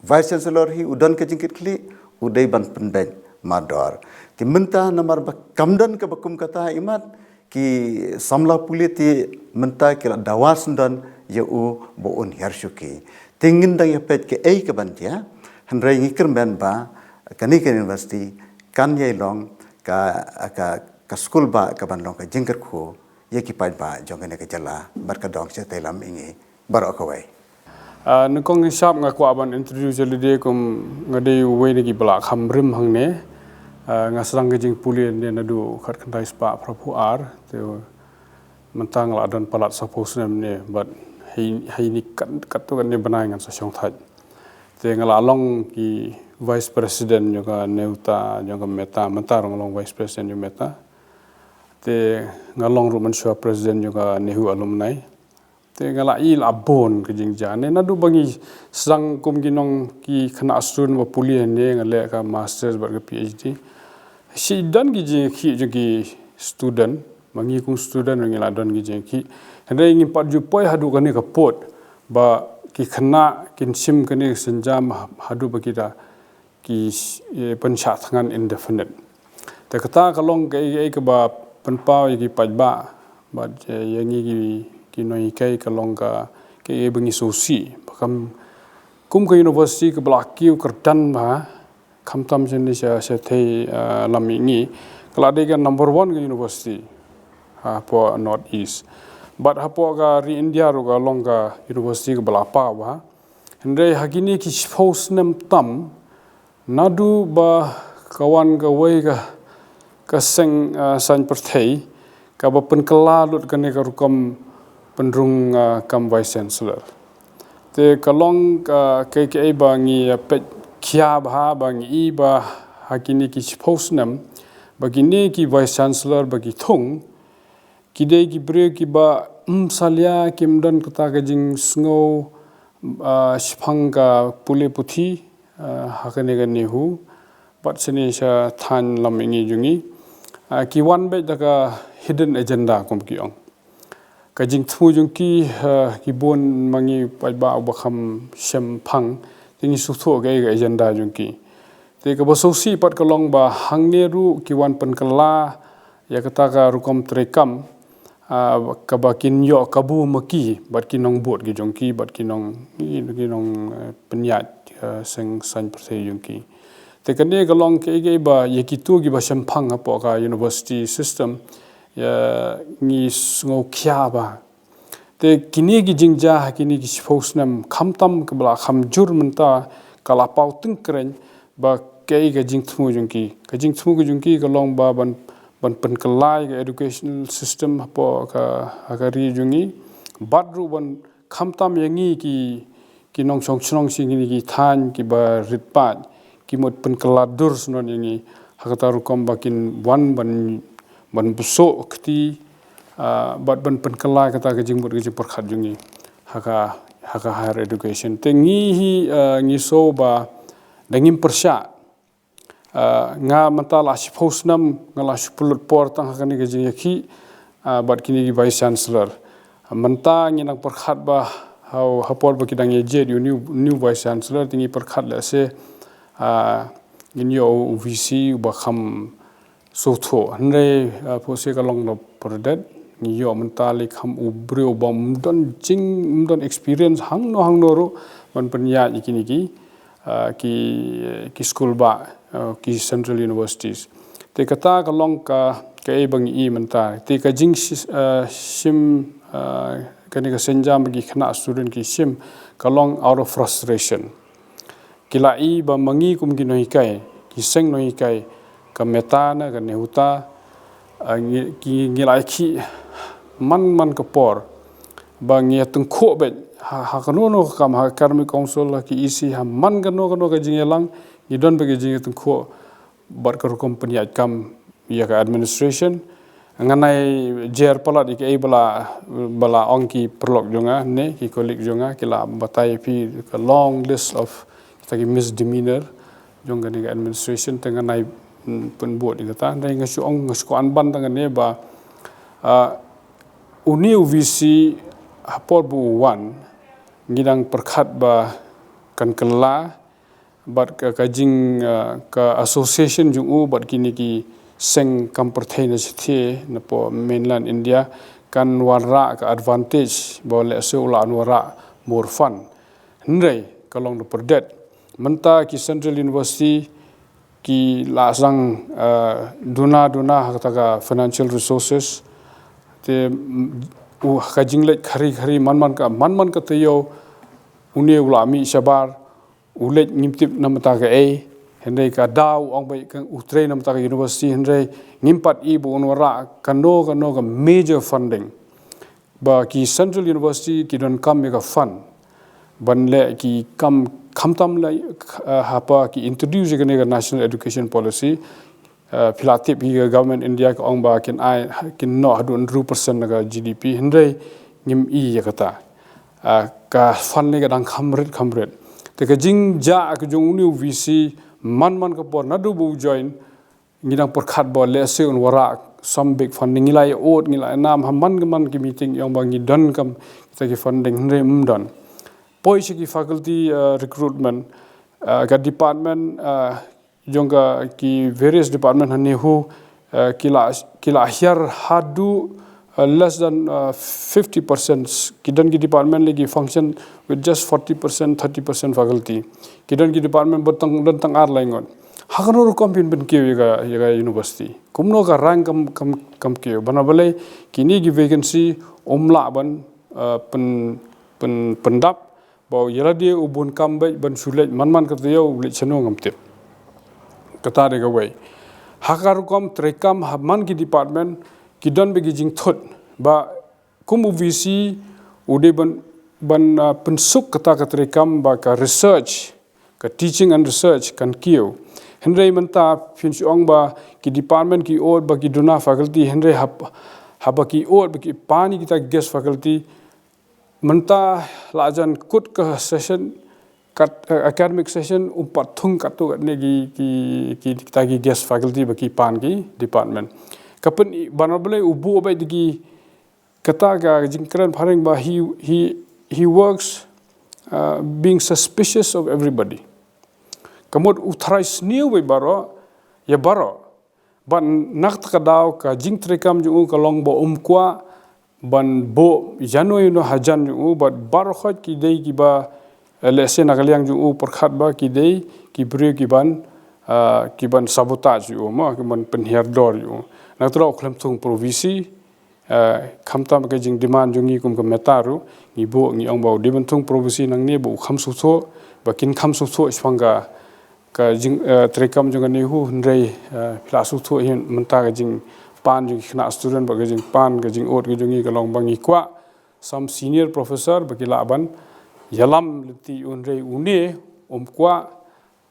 Vice Chancellor hi u don ka jingkitkhlieh, u dei ban pynbeit mardor. Te mynta namar ba kam don kaba kum kata imat, ki samla pule te mynta ki la dawa syndon ïa u ba un hiar shuki. Te ngin dang ïa peit kaei kaban jia, hynrei ngi kyrmen ba kane ka university kan ïai long ka, ka, ka skul ba kaban long ka jingkyrkhu ïa ki paidbah jong kane ka jylla bad ka dong shatei lam ïa ngi baroh kawei. Ah, nyngkong nyngshap nga kwah ban introduce ïa lade kum nga dei uwei na ki ba la kham rim hangne. Ah, nga sdang ka jingpule ne naduh khatkhyndai spah phraphew ar, te mynta nga la don palat sawphew snem ne, bad Hei, hei ni kat, kat tu kat ni bnai ngan sa shong thait. Te nga la long ki vice president jong ka NEHUTA, jong ka MEHTA, mynta ruh nga long vice president jong MEHTA. Te nga long ruh mynshuwa president jong ka NEHU alumni. Te nga la i la bun ka jingjia. Ne naduh ba ngi sdang kum ki nong ki khynnah student ba pule ne nga leh ka masters bad ka PhD. Shi don ki jingkhih jong ki student, ma ngi kum student ngi la don ki jingkhih. Hynrei ngim pat ju poi haduh kane ka pud ba ki khynnah kin shim kane ka sienjam haduh ba ki da ki, eh, pynshah thngan indefinite. Te kata ka long kaei kaei kaba pynpaw ïa ki paidbah bad, eh, ïa ngi ki, ki nonghikai ka long ka kaei ba ngi sngewsih. Ba kam kum ka university kaba la kiew kyrdan bha, khamtam shane sha, sha thei, eh, lam mihngi, ka la dei ka number one ka university hapoh North East. Bad hapoh ka ri India ruh ka long ka university kaba la paw bha. Hynrei ha kine ki shiphew snem tam, naduh ba ka wan kawei ka, ka seng, ah, saiñ pyrthei, kaba pynkylla lut kane ka rukom pynrung, ah, kam Vice Chancellor. Te ka long ka, kaei kaei ba ngi, ah, peit khia bha, ba ngi i ba ha kine ki shiphew snem, ba kine ki Vice Chancellor ba ki thung, ki dei ki briew kiba ym salia, kim don kata ka jingsngew, ah, shaphang ka pule puthi, ah, ha kane ka NEHU, bad shane sha thaiñ lam mihngi jong ngi. Ah, ki wan beit da ka hidden agenda kum ki ong. Ka jingthmu jong ki, ah, ki bun ma ngi paidbah uba kham shemphang, te ngi sngewthuh kaei ka agenda jong ki. Te kaba sngewsih pat ka long ba hangne ruh ki wan pynkylla ïa kata ka rukom treikam, ah, kaba kin ïoh kabu ma ki bad ki nongbud ki jong ki bad ki nong, ki nong, eh, pynïaid, eh, seng saiñ pyrthei jong ki. Te kane ka long kaei kaei ba ïa kito kiba shemphang hapoh ka university system, ïa ngi sngewkhia bha. Te kine ki jingjia ha kine ki shiphew snem khamtam kaba la kham jur mynta ka la paw tyngkreiñ ba kaei ka jingthmu jong ki. Ka jingthmu ka jong ki ka long ba ban, ban pynkylla ïa ka educational system hapoh ka, ha ka ri jong ngi. Bad ruh ban khamtam ïa ngi ki, ki nongshong shnong sha kine ki thaiñ kiba rit paid, ki mut pynkylla dur shnong ïa ngi ha kata rukom ba kin wan ban, ban bsut kti, ah, bad ban pynkylla kata ka jingmut ka jingpyrkhat jong ngi ha ka, ha ka higher education. Te ngi hi, ah, ngi sngew ba da ngim pyrshah. Ah, nga mynta la shiphew snem nga la shu pynlut por tang ha kane ka jingïakhih, ah, bad kine ki Vice Chancellor. Mynta ngi nang pyrkhat ba ha, ha por ba ki dang ïa jied ïa u new, new Vice Chancellor te ngi pyrkhat lehse, ah, ngin ïoh u VC uba kham sngewthuh. Hynrei, ah, phuh se ka long la pyrdet, ngi ïoh mynta lei kham u briew uba ym don jing, ym don experience hangno hangno ruh ban pynïaid ïa kine ki, ah, ki, ki skul bah, ah, ki central universities. Te kata ka long ka, kaei ba ngi i mynta. Te ka jing shi-, ah, shim, ah, kane ka sienjam ba ki khynnah student ki shim ka long out of frustration. Ki la i ba ma ngi kum ki nonghikai, ki seng nonghikai, ka MEHTA ne ka NEHUTA, ah, ngi, ki, ngi la ïakhih man man ka por ba ngi ïa tyngkhuh beit ha, ha kano kano ka kam, ha academic council, ha ki EC, ha man kano kano ka jingïalang, ngi don beit ka jingïatyngkhuh bad ka rukom pynïaid kam ïa ka administration. Ngan ai jer palat ïa kaei ba la, ba la ong ki paralok jong nga ne ki colleague jong nga, ki la batai ïa phi ka long list of kita ki misdemeanor jong kane ka administration, te ngan ai, mm, pynbud ïa kata. Hynrei nga shu ong, nga shu kwah ban ban tang kane ba, ah, une u VC ha por ba u wan ngi dang pyrkhat ba kan kylla bad ka, ka jing, ah, ka association jong u bad kine ki seng kam pyrthei na shatei na poh mainland India kan wanrah ka advantage ba lehse u la wanrah more fund. Hynrei ka long da pyrdet. Mynta ki Central University ki la sdang, ah, duna duna ha kata ka financial resources. Te, mm, u ka jingleit khari khari man man ka, man man ka taïew une u la mih shabar, u leit ngim tip namar kaei, hynrei ka daw ong beit ka u trei namar ka university, hynrei ngim pat i ba un wanrah kano kano ka major funding. ba ki Central University ki donkam ïa ka fund ban leh ki kam, khamtam leh, eh, haba ki introduce ïa kane ka National Education Policy. Eh, phi la tip hi ka Government India ka ong ba kin ai, kin noh haduh hynriew percent na ka G D P, hynrei ngim i ïa kata. Eh, ka fund ne ka dang kham rit kham rit. Te ka jingjia ka jong une u V C, man man ka por naduh ba u join, ngi dang pyrkhat ba lehse un wanrah some big funding, ngi la ïa ud, ngi la ïa nam ha man ka man ki meeting, ïa ong ba ngi donkam kita ki funding, hynrei ym don. Poi sha ki faculty, eh, recruitment, eh, ka department, eh, jong ka ki various department ha NEHU, eh, ki la, ki la hiar haduh, eh, less than, eh, fifty percent. Ki don ki department leh ki function with just forty percent, thirty percent faculty. Ki don ki department ba tang, don tang ar lai ngut. Ha kano rukom phin pynkiew ïa ka, ïa ka university? Kumno ka rank kam, kam, kam kiew? Bad na balei kine ki vacancy ym lah ban, eh, pyn, pyn, pyndap, ba ïa lade u bun kam bad ban shu leit man man ka taïew, u leit shano ngam tip. Kata dei kawei. Ha ka rukom treikam ha man ki department ki don bad ki jingthut, ba kum u V C u dei ban, ban, ah, pynsuk kata ka treikam ba ka research, ka teaching and research kan kiew. Hynrei mynta phin shu ong ba ki department ki ud ba ki duna faculty, hynrei hab, haba ki ud ba ki pan ïa kita guest faculty, mynta la jan kut ka session, kat, eh, academic session, um pat thung katto katne ki, ki, ki, kita ki guest faculty ba ki pan ki department. Ka pyn, bad na balei u buh bad ki, kata ka jingkren phareng ba he, he, he works, uh, being suspicious of everybody. Ka mut u tharai sniew bad baroh, ïa baroh. Bad na kata ka daw ka jingtreikam jong u ka long ba um kwah ban buh ïano ïano hajan jong u, bad baroh khoit ki dei kiba, eh, lehse na ka liang jong u pyrkhat ba ki dei ki briew ki ban, ah, ki ban sabotage ïa u mo, ki ban pynhiar dor ïa u. Na kata daw u khlem thung pro V C, eh, khamtam ka jingdemand jong ngi kum ka META ruh, ngi buh, ngi ong ba u dei ban thung pro V C nangne ba u kham sngewthuh, ba kin kham sngewthuh shaphang ka ka jing, eh, treikam jong ka NEHU, hynrei, eh, phi la sngewthuh hi mynta ka jingpan jong ki khynnah student bad ka jingpan ka jingud ka jong ngi ka long ba ngi kwah some senior professor ba ki lah ban ïalam lynti, hynrei une um kwah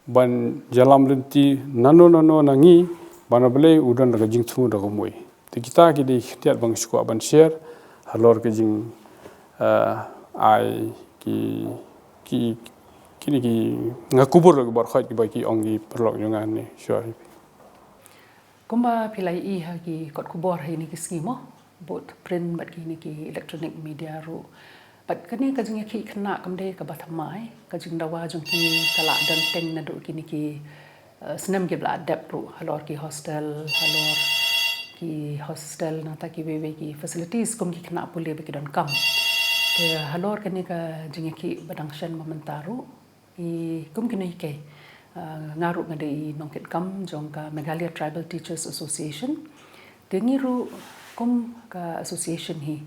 ban ïalam lynti nano nano na ngi, bad na balei u don da ka jingthmu da ka mui. Te kita ki dei ki khyndiat ba nga sngewkwah ban share halor ka jing, eh, ai ki, ki, kine ki, nga kubur ki baroh khoit kiba ki ong ki paralok jong nga ne, sure. Kumba phi la ïohi ha ki kot khubor ha kine ki sngi mo, bad print bad kine ki electronic media ruh. Bad kane ka jingïakhih khynnah kam dei kaba thymmai, ka jingdawa jong ki ka la don teng naduh kine ki, eh, snem kiba la dep ruh, halor ki hostel, halor ki hostel nangta kiwei wei ki facilities kum ki khynnah pule ba ki donkam. Te halor kane ka jingïakhih ba dang shen ba mynta ruh, i kum ki nonghikai, ah, nga ruh nga dei i nongkitkam jong ka Meghalaya Tribal Teachers Association. Te ngi ruh kum ka association hi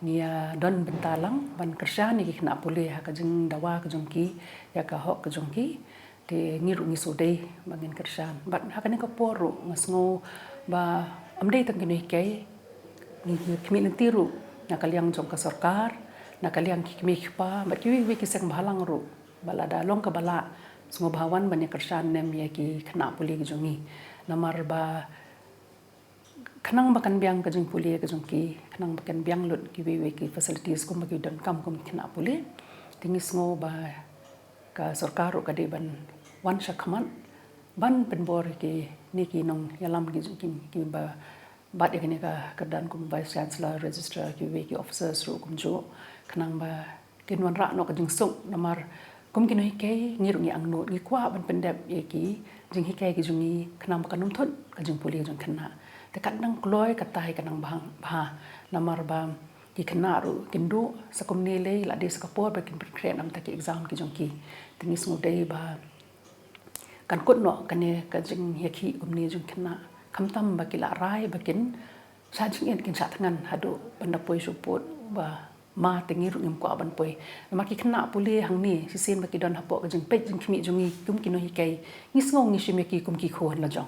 ngi, ah, don bynta lang ban kyrshan ïa ki khynnah pule ha ka jingdawa ka jong ki, ïa ka hok ka jong ki. Te ngi ruh ngi shu dei ba ngin kyrshan. Bad ha kane ka por ruh nga sngew ba ym dei tang ki nonghikai, ngi, ngi khmih lynti ruh na ka liang jong ka sorkar, na ka liang ki kmie ki kpa bad kiwei kiwei ki seng bhalang ruh, ba lada long kaba lah, sngewbha wan ban ïa kyrshan nem ïa ki khynnah pule ki jong ngi. Namar ba khnang ba kan biang ka jingpule ka jong ki, khnang ba kan biang lut kiwei wei ki facilities kumba ki donkam kum ki khynnah pule. Te ngi sngew ba ka sorkar ruh ka dei ban wan shakhmat ban pynbor ïa kine ki nongïalam ki jong ki, kiba bat ïa kane ka kyrdan kum Vice Chancellor, Registrar, kiwei ki officers ruh kumjuh, khnang ba kin wanrah noh ka jingsuk. Namar kum ki nonghikai ngi ruh ngi angnud, ngi kwah ban pyndep ïa ki jinghikai ki jong ngi khnang ba kan ym thut ka jingpule jong khynnah. Te kat nang kloi kata hi ka nang bha, bha. Namar ba ki khynnah ruh kin duh sa kumne lei, la dei sa ka por ba kin pynkhreh namar ki exam ki jong ki. Te ngi sngew dei ba kan kut noh kane ka jingïakhih kumne jong khynnah, khamtam ba ki la rai ba kin shah jingit, kin shah thngan haduh ban da poi shu pud ba ma te ngi ruh ngim kwah ban poi. Namar ki khynnah pule hangne shisien ba ki don hapoh ka jingpeit jingkhmih jong ngi kum ki nonghikai, ngi sngew ngi shim ïa ki kum ki khun la jong.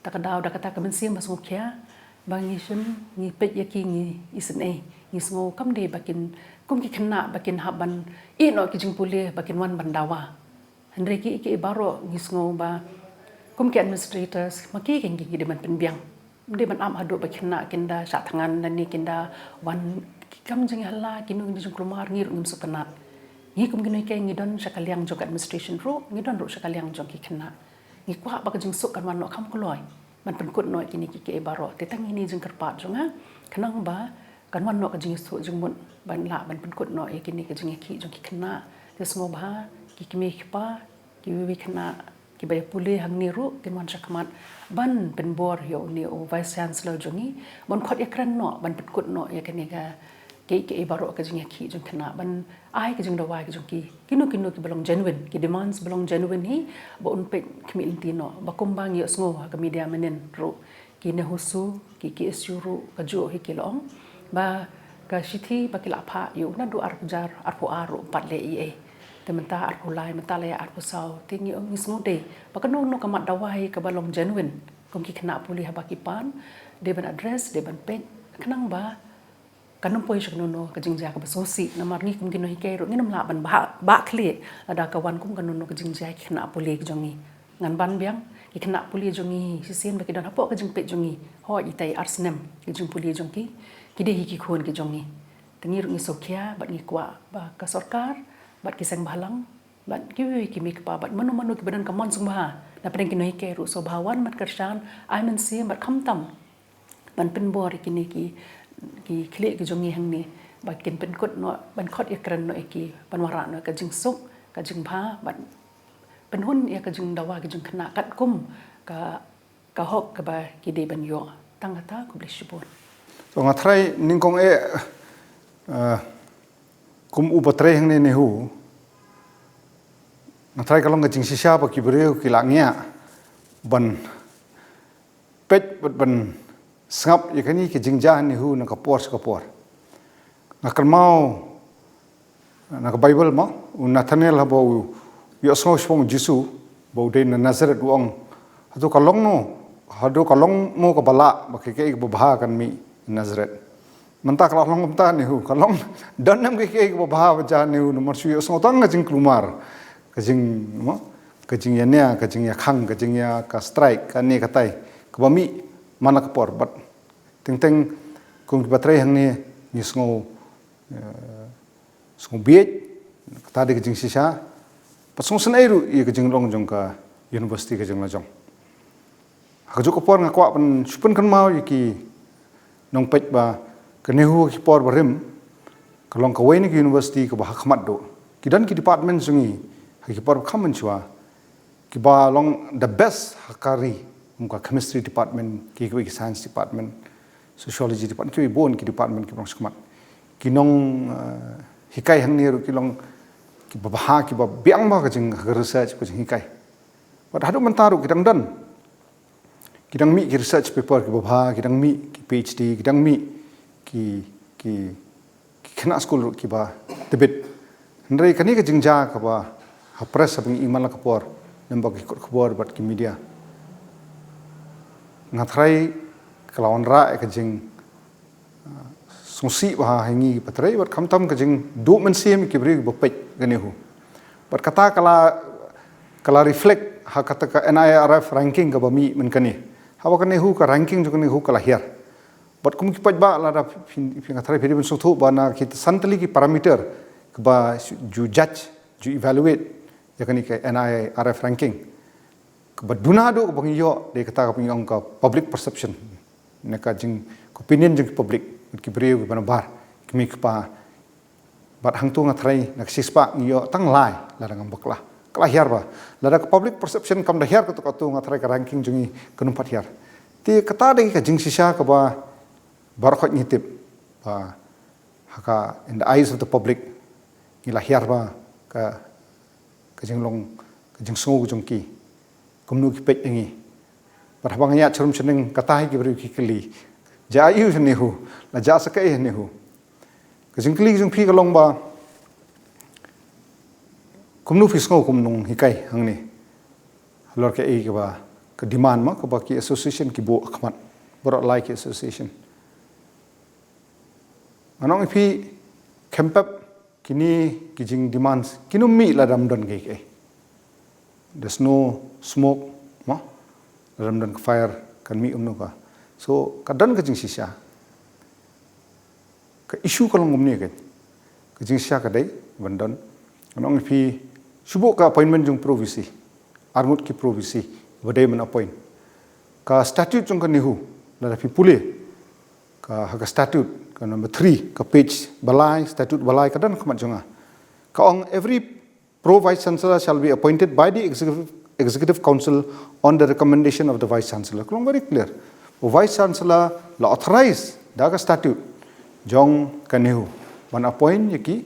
Ta ka daw da kata ka mynsiem ba sngewkhia, Ba ngi shim, ngi peit ïa ki, ngi isynei, ngi sngew kam dei ba kin, kum ki khynnah ba kin hap ban ïeh noh ki jingpule ba kin wan ban dawa. Hynrei ki, ki baroh ngi sngew ba kum ki administrators ma ki, ki, ki dei ban pynbiang. Ym dei ban ap haduh ba ki khynnah kin da shah thngan lane kin da wan, ki kam jingïahala, kino kino jingkulmar, ngi ruh ngim sngewtynnat. Ngi kum ki nonghikai ngi don sha ka liang jong ka administration ruh, ngi don ruh sha ka liang jong ki khynnah. Ngi kwah ba ka jingsuk kan wan noh kham kloi ban pynkut noh ïa kine ki, ki baroh. Te tang ine i jingkyrpad jong nga, khnang ba kan wan noh ka jingsuk jingmut ban lah ban pynkut noh ïa kine ki jingïakhih jong ki khynnah. Te sngewbha ki kmie ki kpa, kiwei kiwei ki khynnah kiba ïa pule hangne ruh kin wan shakhmat ban pynbor ïa une u Vice Chancellor jong ngi ban khot ïakren noh, ban pynkut noh ïa kane ka, ki, ki baroh ka jingïakhih jong ki khynnah, ban ai ka jingdawa ka jong ki, kino kino kiba long genuine, ki demands ba long genuine hi, ba un peit khmih lynti noh. Ba kumba ngi ïohsngew ha ka media mynhynnin ruh, ki NEHUSU, ki, ki KSU ruh kajuh hi ki la ong ba ka shithi ba ki la phah ïa u naduh arphew hajar arphew ar ruh ym pat leh ei ei. Te mynta arphew lai, mynta la ïa arphew saw, te ngi ong ngi sngewdei ba kano kano ka mat dawai kaba long genuine, kum ki khynnah pule haba ki pan, dei ban address, dei ban peit, khnang ba kan ym poi sha kano kano ka jingjia kaba sngewsih. Namar ngi kum ki nonghikai ruh ngin ym lah ban bah, bah khlieh lada ka wan kum kano kano ka jingjia ki khynnah pule ki jong ngi. Ngan ban biang, ki khynnah pule jong ngi shisien ba ki don hapoh ka jingpeit jong ngi, hooid, ita i ar snem ki jingpule jong ki, ki dei hi ki khun ki jong ngi. Te ngi ruh ngi sngewkhia bad ngi kwah ba ka sorkar bad ki seng bhalang bad kiwei ki kmie ki kpa bad mano mano kiba don ka mon sngewbha na pdeng ki nonghikai ruh, sngewbha wan bad kyrshan, ai mynsiem bad khamtam ban pynbor ïa kine ki, ki khlieh ki jong ngi hangne ba kin pynkut noh, ban khot ïakren noh ïa ki, ban wanrah noh ka jingsuk, ka jingbha, ban pynhun ïa ka jingdawa ka jong ki khynnah katkum ka, ka hok kaba ki dei ban ïoh. Tang kata, khublei shibun. To nga tharai nyngkong eh, eh, kum uba trei hangne NEHU, nga tharai ka long ka jingshisha ba ki briew ki la ngiah ban peit bad ban sngap ïa kane ka jingjia NEHU na ka por sha ka por. Nga kynmaw na ka Baibl mo, u Nathanael haba u ïohsngew shaphang u Jisu ba u dei na Nazareth, u ong, hato ka long no, hato ka long mo kaba lah ba kaei kaei kaba bha kan mih na Nazareth. Mynta ka la long kumta NEHU, ka long, don em kaei kaei kaba bha ba jia NEHU, namar shu ïohsngew tang ka jingkulmar, ka jing, mo, ka jingïania, ka jingïakhang, ka jingïa, ka strike, kane katai kaba mih man la ka por. Bad teng teng kum kiba trei hangne ngi sngew, eh, sngewbieit, kata dei ka jingshisha. Bad sngewsynei ruh ïa ka jinglong jong ka university ka jinglong jong. Ha kajuh ka por nga kwah ban shu pynkynmaw ïa ki nongpeit ba ka NEHU ha ki por barim ka long kawei na ki university kaba ha khmat duh. Ki don ki department jong ngi ha ki por ba kham mynshuwa kiba long the best ha ka ri, kum ka chemistry department, ki, ki science department, sociology department, ki bun ki department kiba long shakhmat. Ki nong, eh, hikai hangne ruh ki long kiba bha, kiba biang bha ka jing, ka research, ka jinghikai. Bad haduh mynta ruh ki dang don, ki dang mih ki research paper kiba bha, ki dang mih ki PhD, ki dang mih ki, ki, ki khynnah skul ruh kiba tbit. Hynrei kane ka jingjia kaba ha press haba ngi ïohi man la ka por, namar ki kot khubor bad ki media, nga tharai ka la wanrah ïa ka jing, ah, sngewsih bha ha ngi kiba trei bad khamtam ka jingduh mynsiem ki briew kiba peit ka NEHU. Bad kata ka la, ka la reflect ha kata ka NIRF ranking kaba mih mynta kane. Haba ka NEHU, ka ranking jong ka NEHU ka la hiar. Bad kum ki paidbah lada phi, phi, nga tharai phi dei ban sngewthuh ba na ki san tylli ki parameter kiba ju judge, ju evaluate ïa kane ka NIRF ranking. Kaba duna duh kaba ngi ïoh dei kata kaba ngi ong ka public perception, ne ka jing, ka opinion jong ki public, ki briew kiba nabar, ki kmie ki kpa. Bad hangto nga tharai na ka shispah ngi ïoh tang lai lada ngam bakla. Ka la hiar bha. Lada ka public perception kam da hiar katto katto, nga tharai ka ranking jong ngi kan ym pat hiar. Te kata dei ka jingshisha kaba baroh khoit ngi tip ba ha ka, in the eyes of the public, ngi la hiar bha ka, ka jinglong, ka jingsngew jong ki, kumno ki peit ïa ngi. Bad haba nga ïaid sharum shaneng, kata hi ki briew ki kylli, jia aiu ha NEHU, la jia sa kaei ha NEHU. Ka jingkylli jong phi ka long ba kumno phi sngew kum nonghikai hangne halor kaei kaba, ka demand mo kaba ki association ki buh ha khmat. baroh lai ki association. Ngan ong ïa phi, kham pep kine ki jingdemands kin ym mih lada ym don kiei kiei. There's no smoke, mo? Lada ym don ka fire kan mih kumno ka. So ka don ka jingshisha. Ka issue ka long kumne ka. Ka jingshisha ka dei ban don. Ngan ong ïa phi, shu buh ka appointment jong pro VC. Arngut ki pro VC ba dei ban appoint. Ka statute jong ka NEHU, lada phi pule ka, ha ka statute ka number three, ka page ba lai, statute ba lai, ka don ha khmat jong nga. Ka ong, every pro vice chancellor shall be appointed by the executive, executive council on the recommendation of the vice chancellor. Ka long very clear. U vice chancellor la authorize da ka statute jong ka NEHU ban appoint ïa ki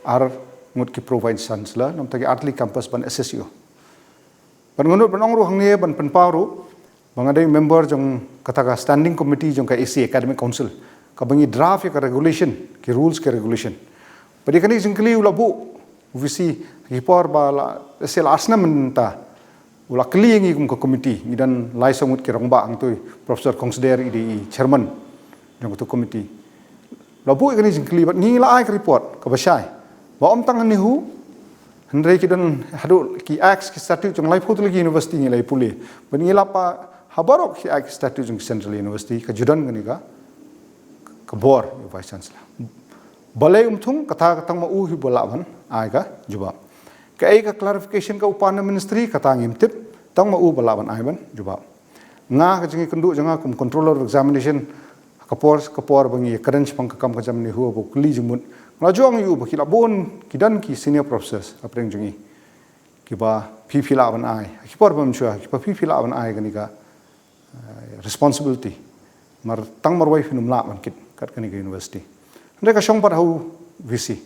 arngut ki pro vice chancellor na bynta ki artylli ki campus ban assess ïa u. Ban ngan nud ban ong ruh hangne, ban pynpaw ruh ba nga dei member jong kata ka standing committee jong ka A C, Academic Council, kaba ngi draft ïa ka regulation, ki rules ki regulation. Bad ïa kane ka jingkylli u la buh u VC ha ki por ba la, lehse la ar snem mynta. U la kylli ïa ngi kum ka committee, ngi don lai saw ngut ki rangbah, hangto i Professor Khongsder i dei i chairman jong kato ka committee. La buh ïa kane ka jingkylli bad ngi la ai ka report kaba shai ba ym tang ha NEHU, hynrei ki don haduh ki acts ki statute jong laiphew tylli ki university ngi la ïa pule. Bad ngi la pah ha baroh ki acts ki statute jong ki central university ka ju don kane ka, ka bor ïa u vice chancellor. Balei um thung? Kata ka tang ma u hi ba lah ban ai ka jubab. Kaei ka clarification ka u pan na ministry, kata ngim tip, tang ma u ba lah ban ai ban jubab. Nga, ka jingïakynduh jong nga kum controller of examination, ka por ka por ba ngi ïakren shaphang ka kam ka jam NEHU, ba u kylli jingmut, nga la ju ong ïa u ba ki la bun, ki don ki senior professors hapdeng jong ngi kiba phi phi lah ban ai, ki por ba mynshuwa kiba phi phi lah ban ai kane ka, eh, responsibility. Namar tang marwei phin ym lah ban kit kat kane ka university. Hynrei ka shong pat ha u VC.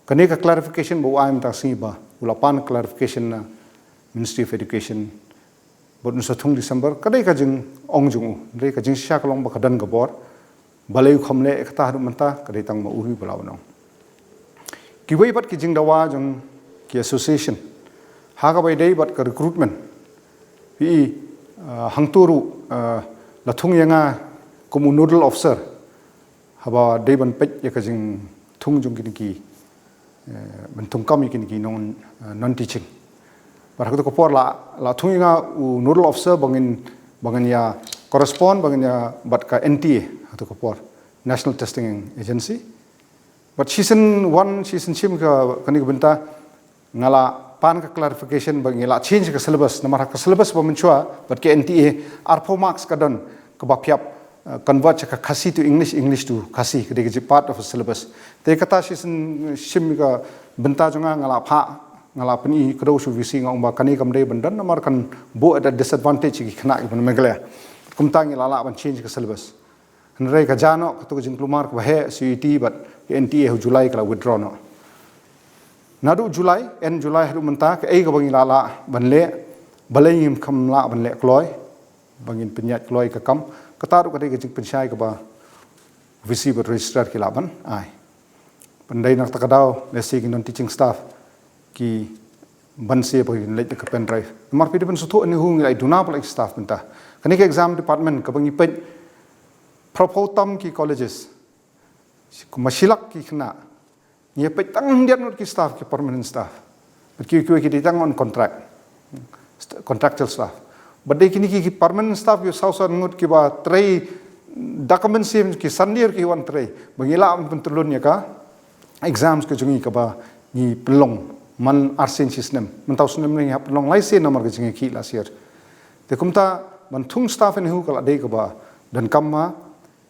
Kane ka clarification ba u ai mynta ka sngi, ba u la pan clarification na Ministry of Education bad un sa thung December, ka dei ka jingong jong u. Hynrei ka jingshisha ka long ba ka don ka bor. Balei u kham leh kata haduh mynta, ka dei tang ma u hi ba lah ban ong. Kiwei pat ki jingdawa jong ki association ha kaba ïadei bad ka recruitment. Phi i, ah, hangto ruh, ah, la thung ïa nga kum u nodal officer haba dei ban peit ïa ka jingthung jong kine ki, eh, ban thung kam ïa kine ki non, eh, non teaching. Bad ha kato ka por la, la thung ïa nga u nodal officer ba ngin, ba ngin ïa correspond, ba ngin ïa bad ka N T A, ha kato ka por, National Testing Agency. Bad shisien wan, shisien shim ka, kane ka bynta, nga la pan ka clarification ba ngi la change ka syllabus, namar ha ka syllabus ba mynshuwa bad ka N T A, arphew marks ka don, kaba phi hap, eh, convert sha ka Khasi to English, English to Khasi, ka dei ka jingpeit of syllabus. Te kata shisien shim ka bynta jong nga, nga la phah, nga la pyni kdew sha u VC, nga ong ba kane kam dei ban don namar kan buh at a disadvantage ïa ki khynnah kiba na Meghalaya. Kumta ngi la lah ban change ka syllabus. Hynrei ka jia noh kato ka jingkulmar kaba heh, C U E T bad ka N T A ha u July ka la withdraw noh. Naduh July, end July haduh mynta, kaei kaba ngi la lah ban leh, balei ngim kham lah ban leh kloi, ba ngin pynïaid kloi ka kam, kata ruh ka dei ka jingpynshai kaba VC bad registrar ki lah ban ai. Ban dei na kata ka daw, lehse ki non teaching staff ki ban se ba kin leit da ka pen drive. Namar phi dei ban sngewthuh, NEHU ngi la duna palat ki staff mynta. Kane ka exam department kaba ngi peit, phraphew tam ki colleges, kumba shi lak ki khynnah, ngi peit tang khyndiat ngut ki staff, ki permanent staff. Bad kiwei kiwei ki dei tang on contract, st-, contractual staff. Bad dei kine ki, ki permanent staff ki saw san ngut kiba trei da ka mynsiem, ki san dier ki wan trei ba ngi lah ban pyntyllun ïa ka exams ka jong ngi kaba ngi pynlong man arsien shisnem. Mynta u snem ne ngi hap pynlong lai sien namar ka jingïakhih last year. Te kumta ban thung staff NEHU ka la dei kaba donkam, ma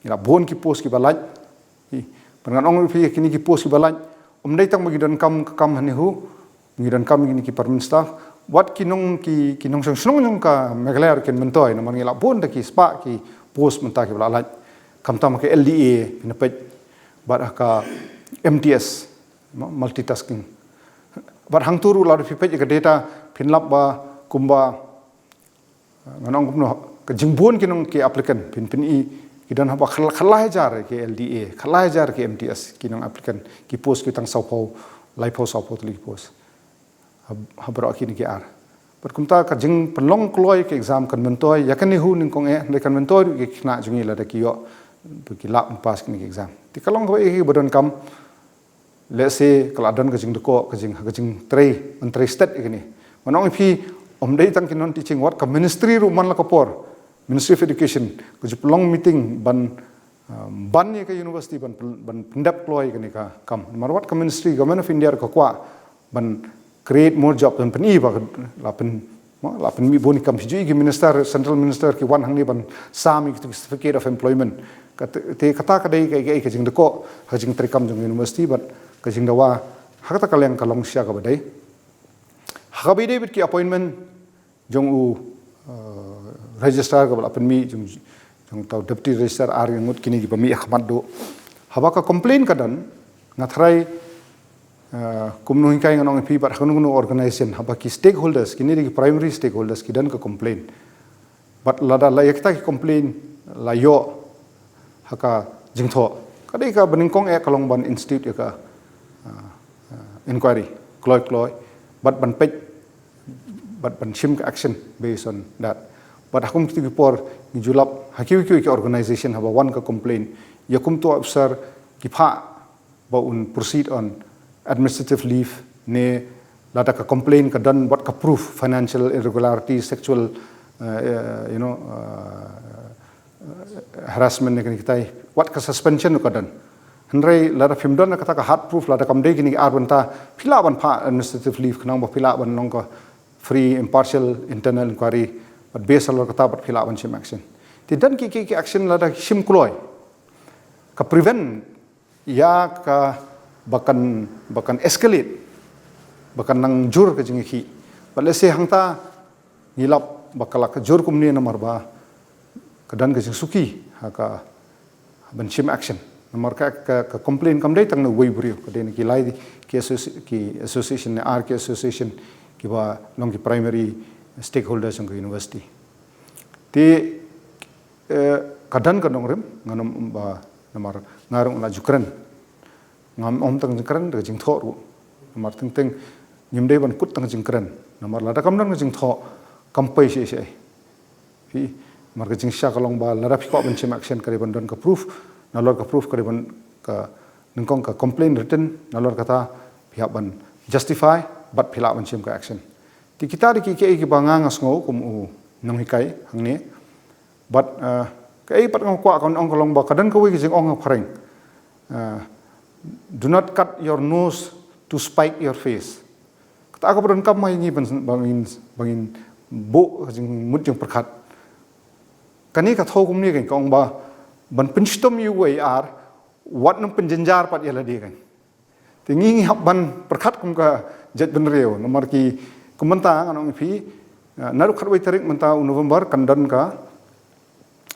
ngi la bun ki post kiba lait. Hi, ban ngan ong ïa phi, kine ki post kiba lait, ym dei tang ba ngi donkam ka kam ha NEHU, ngi donkam ïa kine ki permanent staff. Wat ki nong, ki, ki nongshong shnong jong ka Meghalaya ruh kin myntoi, namar ngi la bun da ki spah ki post mynta kiba la lait. Khamtam ha ka L D A, phin peit, bad ha ka M T S, mu-, multitasking. Bad hangto ruh lada phi peit ïa ka data, phin lap ba kumba, ngan ong kumno, ka jingbun ki nong ki applicant, phin, phin pyni, ki don haba khat lai, khat lai hajar ki L D A, khat lai hajar ki M T S, ki nong applicant, ki post ki tang sawphew, laiphew, sawphew tylli ki post. Ha, ha baroh kine ki ar. Bad kumta ka jingpynlong kloi ka exam kan myntoi ïa ka NEHU nyngkong eh, hynrei kan myntoi ruh ïa ki khynnah jong ngi lada ki ïoh, ba ki lah ban pass kine ki exam. Te ka long kaba ïa ki ba donkam, lehse ka la don ka jingdukok, ka jing, ka jingtrei, ban trei stet ïa kine. Ngan ong ïa phi, ym dei tang ki non teaching, wat ka ministry ruh man la ka por, Ministry of Education, ka ju pynlong meeting ban, um, ban ïa ka university ban pyn-, ban pyndep kloi ïa kane ka kam. Namar wat ka ministry, Government of India ruh ka kwah ban create more job, ban pyni ba ka, la pyn, ma, la pynmih bun ki kam. Phi ju i ki minister, central minister ki wan hangne ban sam ïa ki certificate of employment. Ka te, te kata ka dei ka, ka, ka jingdukok ha ka jingtrei kam jong university bad ka jingdawa ha kata ka liang ka long shisha kaba dei. Ha kaba ïadei bad ki appointment jong u, uh, registrar kaba la pynmih, jong, jong uta u deputy registrar, ar ngut kine kiba mih ha khmat duh. Haba ka complaint ka don, nga tharai, uh, kum u nonghikai, ngan ong ïa phi, bad ha kano kano organization, haba ki stakeholders, kine dei ki primary stakeholders, ki don ka complaint. Bad lada la ïa kita ki complaint la ïoh ha ka jingthoh, ka dei kaba nyngkong eh ka long ban institute ïa ka, uh, uh, inquiry kloi kloi, bad ban peit, bad ban shim ka action based on that. Bad ha kum kito ki por ngi ju lap ha kiwei kiwei ki organization, haba wan ka complaint ïa kum uto u officer, ki phah ba un proceed on administrative leave, ne lada ka complaint ka don wat ka proof, financial irregularities, sexual, uh, uh, you know, uh, uh, harassment ne kine kitai, wat ka suspension ka don. Hynrei lada phim don kata ka hard proof, lada kam dei kine ki ar bynta, phi lah ban phah administrative leave khnang ba phi lah ban long ka free, impartial internal inquiry, bad based halor kata bad phi lah ban shim action. Te don ki, ki, ki action lada shim kloi, ka prevent ïa ka ba kan, ba kan escalate, ba kan nang jur ka jingïakhih. Bad lehse hangta ngi lap ba ka la ka jur kumne namar ba ka don ka jingsuki ha ka ban shim action. Namar ka, ka, ka complaint kam dei tang na uwei u briew, ka dei na ki lai ki associ-, ki association, ne ar ki association kiba long ki primary stakeholders jong ka university. Te, eh, ka don ka nongrim, ngan ong ba namar nga ruh nga la ju kren. Ngam ong tang jingkren, da ka jingthoh ruh. Namar teng teng ngim dei ban kut tang jingkren. Namar lada kam don ka jingthoh, kam poi shisha. Phi, namar ka jingshisha ka long ba lada phi kwah ban shim action ka dei ban don ka proof, nalor ka proof ka dei ban, ka nyngkong ka complaint written, nalor kata phi hap ban justify, bad phi lah ban shim ka action. Te kita dei ki, ki, kiba nga nga sngew kum u nonghikai hangne. Bad, uh, kaei pat nga kwah kan ong ka long ba ka don kawei ka jingong ha phareng, uh, "Do not cut your nose to spite your face." Kata ka ba donkam ma ïa ngi ban, ba ngin, ba ngin buh ka jingmut jingpyrkhat. Kane ka thew kumne kan ka ong ba ban pynshitom ïa uwei ar, wat nym pynjynjar pat ïa lade kan. Te ngi, ngi hap ban pyrkhat kum ka jaitbynriew, namar ki, kum mynta ngan ong ïa phi, eh, naduh khatwei tarik mynta u November kan don ka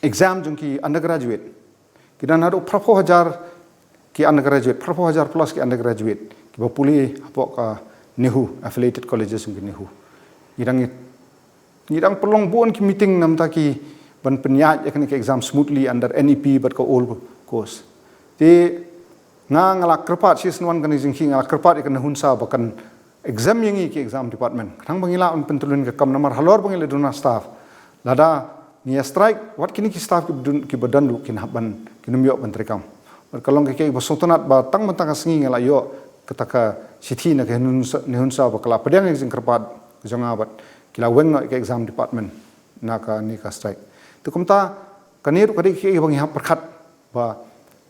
exam jong ki undergraduate. Ki don naduh phraphew hajar ki undergraduate, phraphew hajar plus ki undergraduate kiba pule hapoh ka NEHU, affiliated colleges jong ki NEHU. Ngi dang, ngi dang pynlong bun ki meeting namar ki ban pynïaid ïa kane ka exam smoothly under NEP bad ka old course. Te nga, nga la kyrpad, shisien wan kane ka jingkhih nga la kyrpad ïa ka NEHUNSA ba kan exempt ïa ngi ki exam department, khnang ba ngi lah ban pyntylun ka kam, namar halor ba ngi la duna staff, lada ngi ïa strike, wat kine ki staff kiba don, kiba don ruh kin hap ban, kin ym ïoh ban treikam. Bad ka long ka, ka ba sngewtynnat ba tang mynta ka sngi nga la ïoh kata ka shithi na ka NEHUNSA, NEHUNSA ba ka la pdiang ïa ka jingkyrpad ka jong nga bad ki la weng noh ïa ka exam department na kane ka strike. Te kumta kane ruh ka dei ka, ka ba ngi hap pyrkhat ba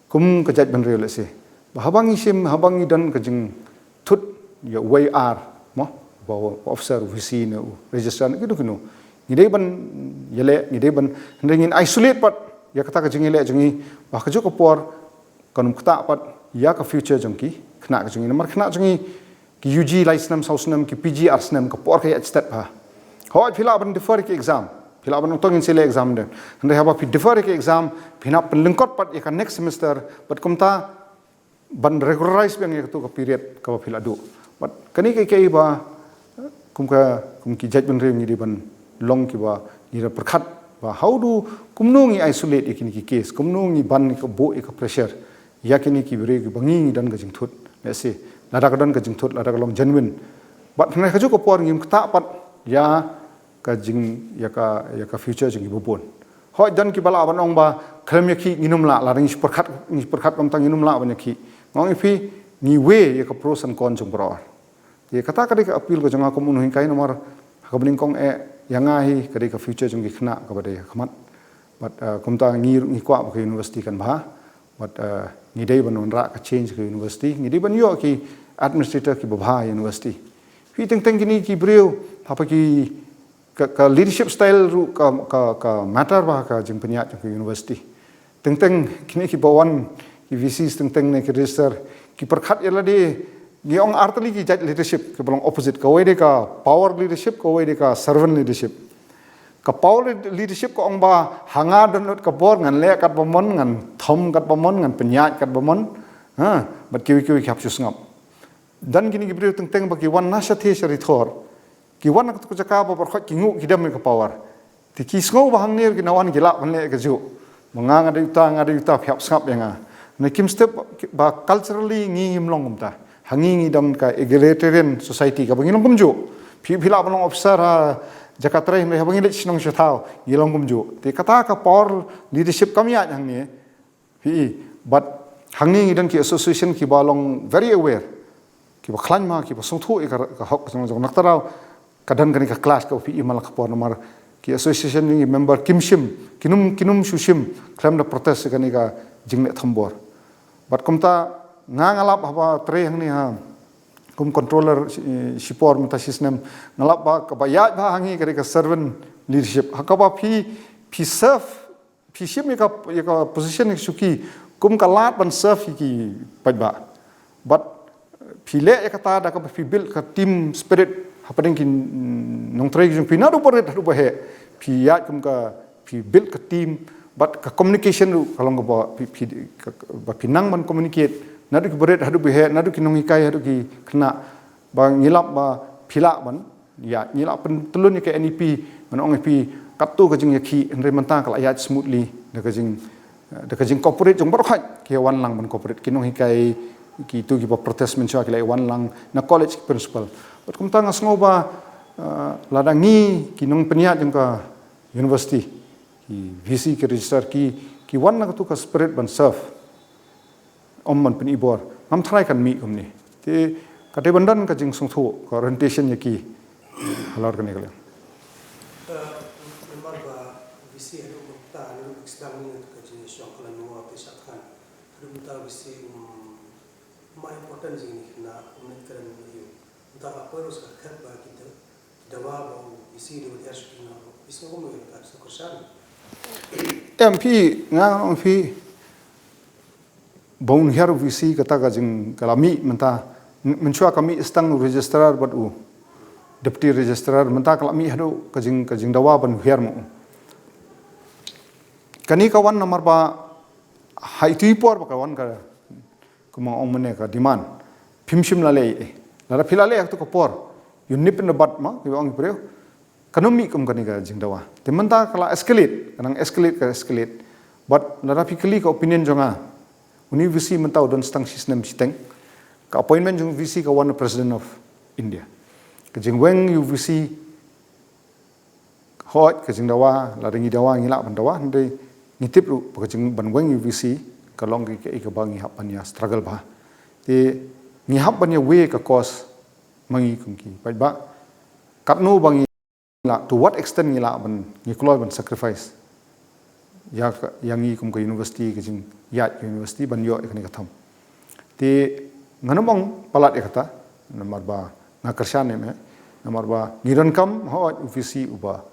kum ka jaitbynriew lehse, ba haba ngi shim, haba ngi don ka jingthut ïa uwei ar, mo, ba u officer, u VC ne u registrar ne kino kino, ngi dei ban ïaleh, ngi dei ban, hynrei ngin isolate pat ïa kata ka jingïaleh jong ngi, ba kajuh ka por kan ym ktah pat ïa ka future jong ki khynnah ka jong ngi. Namar khynnah jong ngi, ki UG lai snem, saw snem, ki PG ar snem, ka por ka ïaid stet bha. Hooid, phi lah ban defer ïa ki exam, phi lah ban ong to ngin sa leh exam de. Hynrei haba phi defer ïa ki exam, phin hap pynlyngkot pat ïa ka next semester, bad kumta ban regularize biang ïa kato ka period kaba phi la duh. Bad kane ka, ka ba kum ka, kum ki jaitbynriew ngi dei ban long kiba ngi da pyrkhat ba how do, kumno ngi isolate ïa kine ki case, kumno ngi ban ïa ka, buh ïa ka pressure ïa kine ki briew kiba ngi, ngi don ka jingthut. Lehse lada ka don ka jingthut, lada ka long genuine, bad hynrei kajuh ka por ngim ktah pat ïa ka jing, ïa ka, ïa ka future jong ki babun. Hooid don kiba lah ban ong ba khlem ïakhih ngin ym lah, lada ngi pyrkhat, ngi pyrkhat kumta ngin ym lah ban ïakhih. Nga ong ïa phi, ngi weigh ïa ka pros and cons jong baroh. Te kata ka dei ka appeal ka jong nga kum u nonghikai namar ha kaba nyngkong eh ïa nga hi ka dei ka future jong ki khynnah kaba dei ha khmat. Bad kumta ngi, ngi kwah ba ka university kan bha. Bad ngi dei ban wanrah ka change ka university, ngi dei ban ïoh ki administrator kiba bha university. Phi, teng teng kine ki briew haba ki, ka, ka leadership style ruh ka, ka, ka matter bha ka jingpynïaid jong ka university. Teng teng kine kiba wan ki V Cs teng teng ne ki register, ki pyrkhat ïa lade, ngi ong artylli ki jait leadership kiba long opposite, kawei dei ka power leadership, kawei dei ka servant leadership. Ka power leadership ka ong ba ha nga don lut ka bor, ngan leh katba mon, ngan thom katba mon, ngan pynïaid katba mon. Ha, bad kiwei kiwei ki hap shu sngap. Don kine ki briew teng teng ba ki wan na shatei sha ri thor, ki wan na katu ka jaka ba baroh ki nguh ki dem ïa ka power. Te ki sngew ba hangne ruh ki na wan ki lah ban leh kajuh. Ba nga, nga dei uta, nga dei uta, phi hap sngap ïa nga. Ne kim step ba culturally ngi ngim long kumta. Ha ngi ngi don ka egalitarian society kaba ngi long kumjuh. Phi, phi lah ban long officer ha jaka trei, hynrei haba ngi leit shnong sha thaw ngi long kumjuh. Te kata ka power leadership kam ïaid hangne. Phi i, bad hangne ngi don ki association kiba long very aware, kiba khlaiñ ma, kiba sngewthuh ïa ka, ka hok jong, jong na kata ka daw ka don kane ka clash kaba phi i man la ka por namar ki association jong ngi member kim shim, kin ym, kin ym shu shim khlem da protest ïa kane ka jingleh thombor. Bad kumta nga, nga lap haba trei hangne ha kum controller shi, shipor mynta shi snem, nga lap ba kaba ïaid bha ha ngi ka dei ka servant leadership. Ha kaba phi, phi serve, phi shim ïa ka, ïa ka position, ïa ka shuki kum ka lad ban serve ïa ki paidbah. Bad phi leh ïa kata da kaba phi build ka team spirit hapdeng ki nongtrei jong phi, naduh barit haduh baheh. Phi ïaid kum ka, phi build ka team, bad ka communication ruh ka long kaba phi, phi, ka, ba phi nang ban communicate naduh ki barit haduh baheh, naduh ki nonghikai haduh ki khynnah. Ba ngi lap ba phi lah ban ïaid, ngi lah pyntlun ïa ka N E P, ngan ong ïa phi, katto ka jingïakhih, hynrei mynta ka la ïaid smoothly da ka jing, da ka jing cooperate jong baroh ki wan lang ban cooperate, ki nonghikai, kitu kiba protest mynshuwa ki la wan lang, na college ki principal. Bad kumta nga sngew ba, eh, lada ngi ki nongpynïaid jong ka university, ki V C, ki register, ki, ki wan na katu ka spirit ban serve, ym ban pyni bor, ngam tharai kan mih kumne. Te ka dei ban don ka jingsngewthuh, ka orientation ïa ki halor kane ka liang. Ka namar ba V C haduh mynta, haduh mynta sdang mynta ka jingïashong ka la nua te sha than. Haduh mynta V C um, ma important jingni khynnah um, ne kren ïa u. Mynta ka poi ruh sa ka khet ba ki da, ki dawa ba u V C dei ban hiar shuki na ruh. V C um ïa ka sa kyrshan. Em phi, nga ong phi, ba un hiar u V C kata ka jing, ka la mih mynta. Mynshuwa ka mih tang u registrar bad u deputy registrar, mynta ka la mih haduh ka jing, ka jingdawa ban hiar mo. Kane ka wan namar ba ha itu i por ba ka wan ka, kumba ong mynne, ka demand. Phim shym la leh, eh. Lada phi la leh ha katu ka por, ïoh nip in the bud ma, ki ong ki briew. Kan ym mih kum kane ka jingdawa. Te mynta ka la escalate, ka nang escalate, ka escalate. Bad lada phi kylli ka opinion jong nga, une u V C mynta u don tang shi snem shiteng. Ka appointment jong u V C ka wan na President of India. Ka jingweng ïa u V C, hooid, ka jingdawa, lada ngi dawa ngi lah ban dawa, hynrei ngi tip ruh ba ka jing ban weng ïa u V C ka long kaei kaei kaba ngi hap ban ïa struggle bha. Te ngi hap ban ïa weigh ka cost ma ngi kum ki paidbah, katno ba ngi lah, to what extent ngi lah ban, ngi kloi ban sacrifice ïa ka, ïa ngi kum ka university, ka jingïaid ka university ban ïoh ïa kane ka thong. Te ngan ym ong palat ïa kata, namar ba nga kyrshan em eh, namar ba ngi donkam, hooid, u V C uba,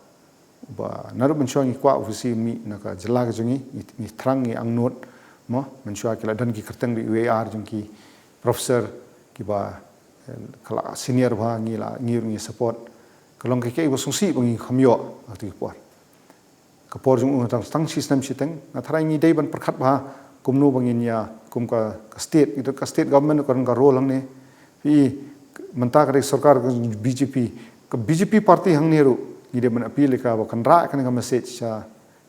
uba naduh mynshuwa ngi kwah u V C mih na ka jylla ka jong ngi, ngi, ngi thrang, ngi angnud mo, mynshuwa ki la don ki kyrteng da U A R jong ki professor kiba, eh, ka la senior bha, ngi la, ngi ruh ngi support. Ka long kaei kaei ba sngewsih ba ngi kham ïoh ha katu ki por. Ka por jong u tang, tang shi snem shiteng, nga tharai ngi dei ban pyrkhat bha kumno ba ngin ïa, kum ka, ka state, ngi don ka state government, ka don ka role hangne. Phi i, mynta ka dei sorkar ka B J P, ka B J P party hangne ruh ngi dei ban appeal ïa ka ba kan rah kane ka message sha,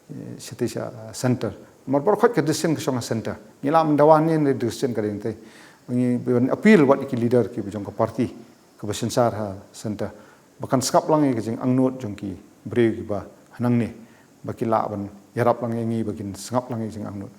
eh, shatei sha center. Namar baroh khoit ka decision ka shong ha center. Ngi lah ban dawa ne, ne decision ka dei hangtei. Ngi ban appeal wat ïa ki leader kiba jong ka party kaba synshar ha center. ba kan sngap lang ïa ka jingangnud jong ki briew kiba hangne, ba ki lah ban ïarap lang ïa ngi ba kin sngap lang ïa ka jingangnud.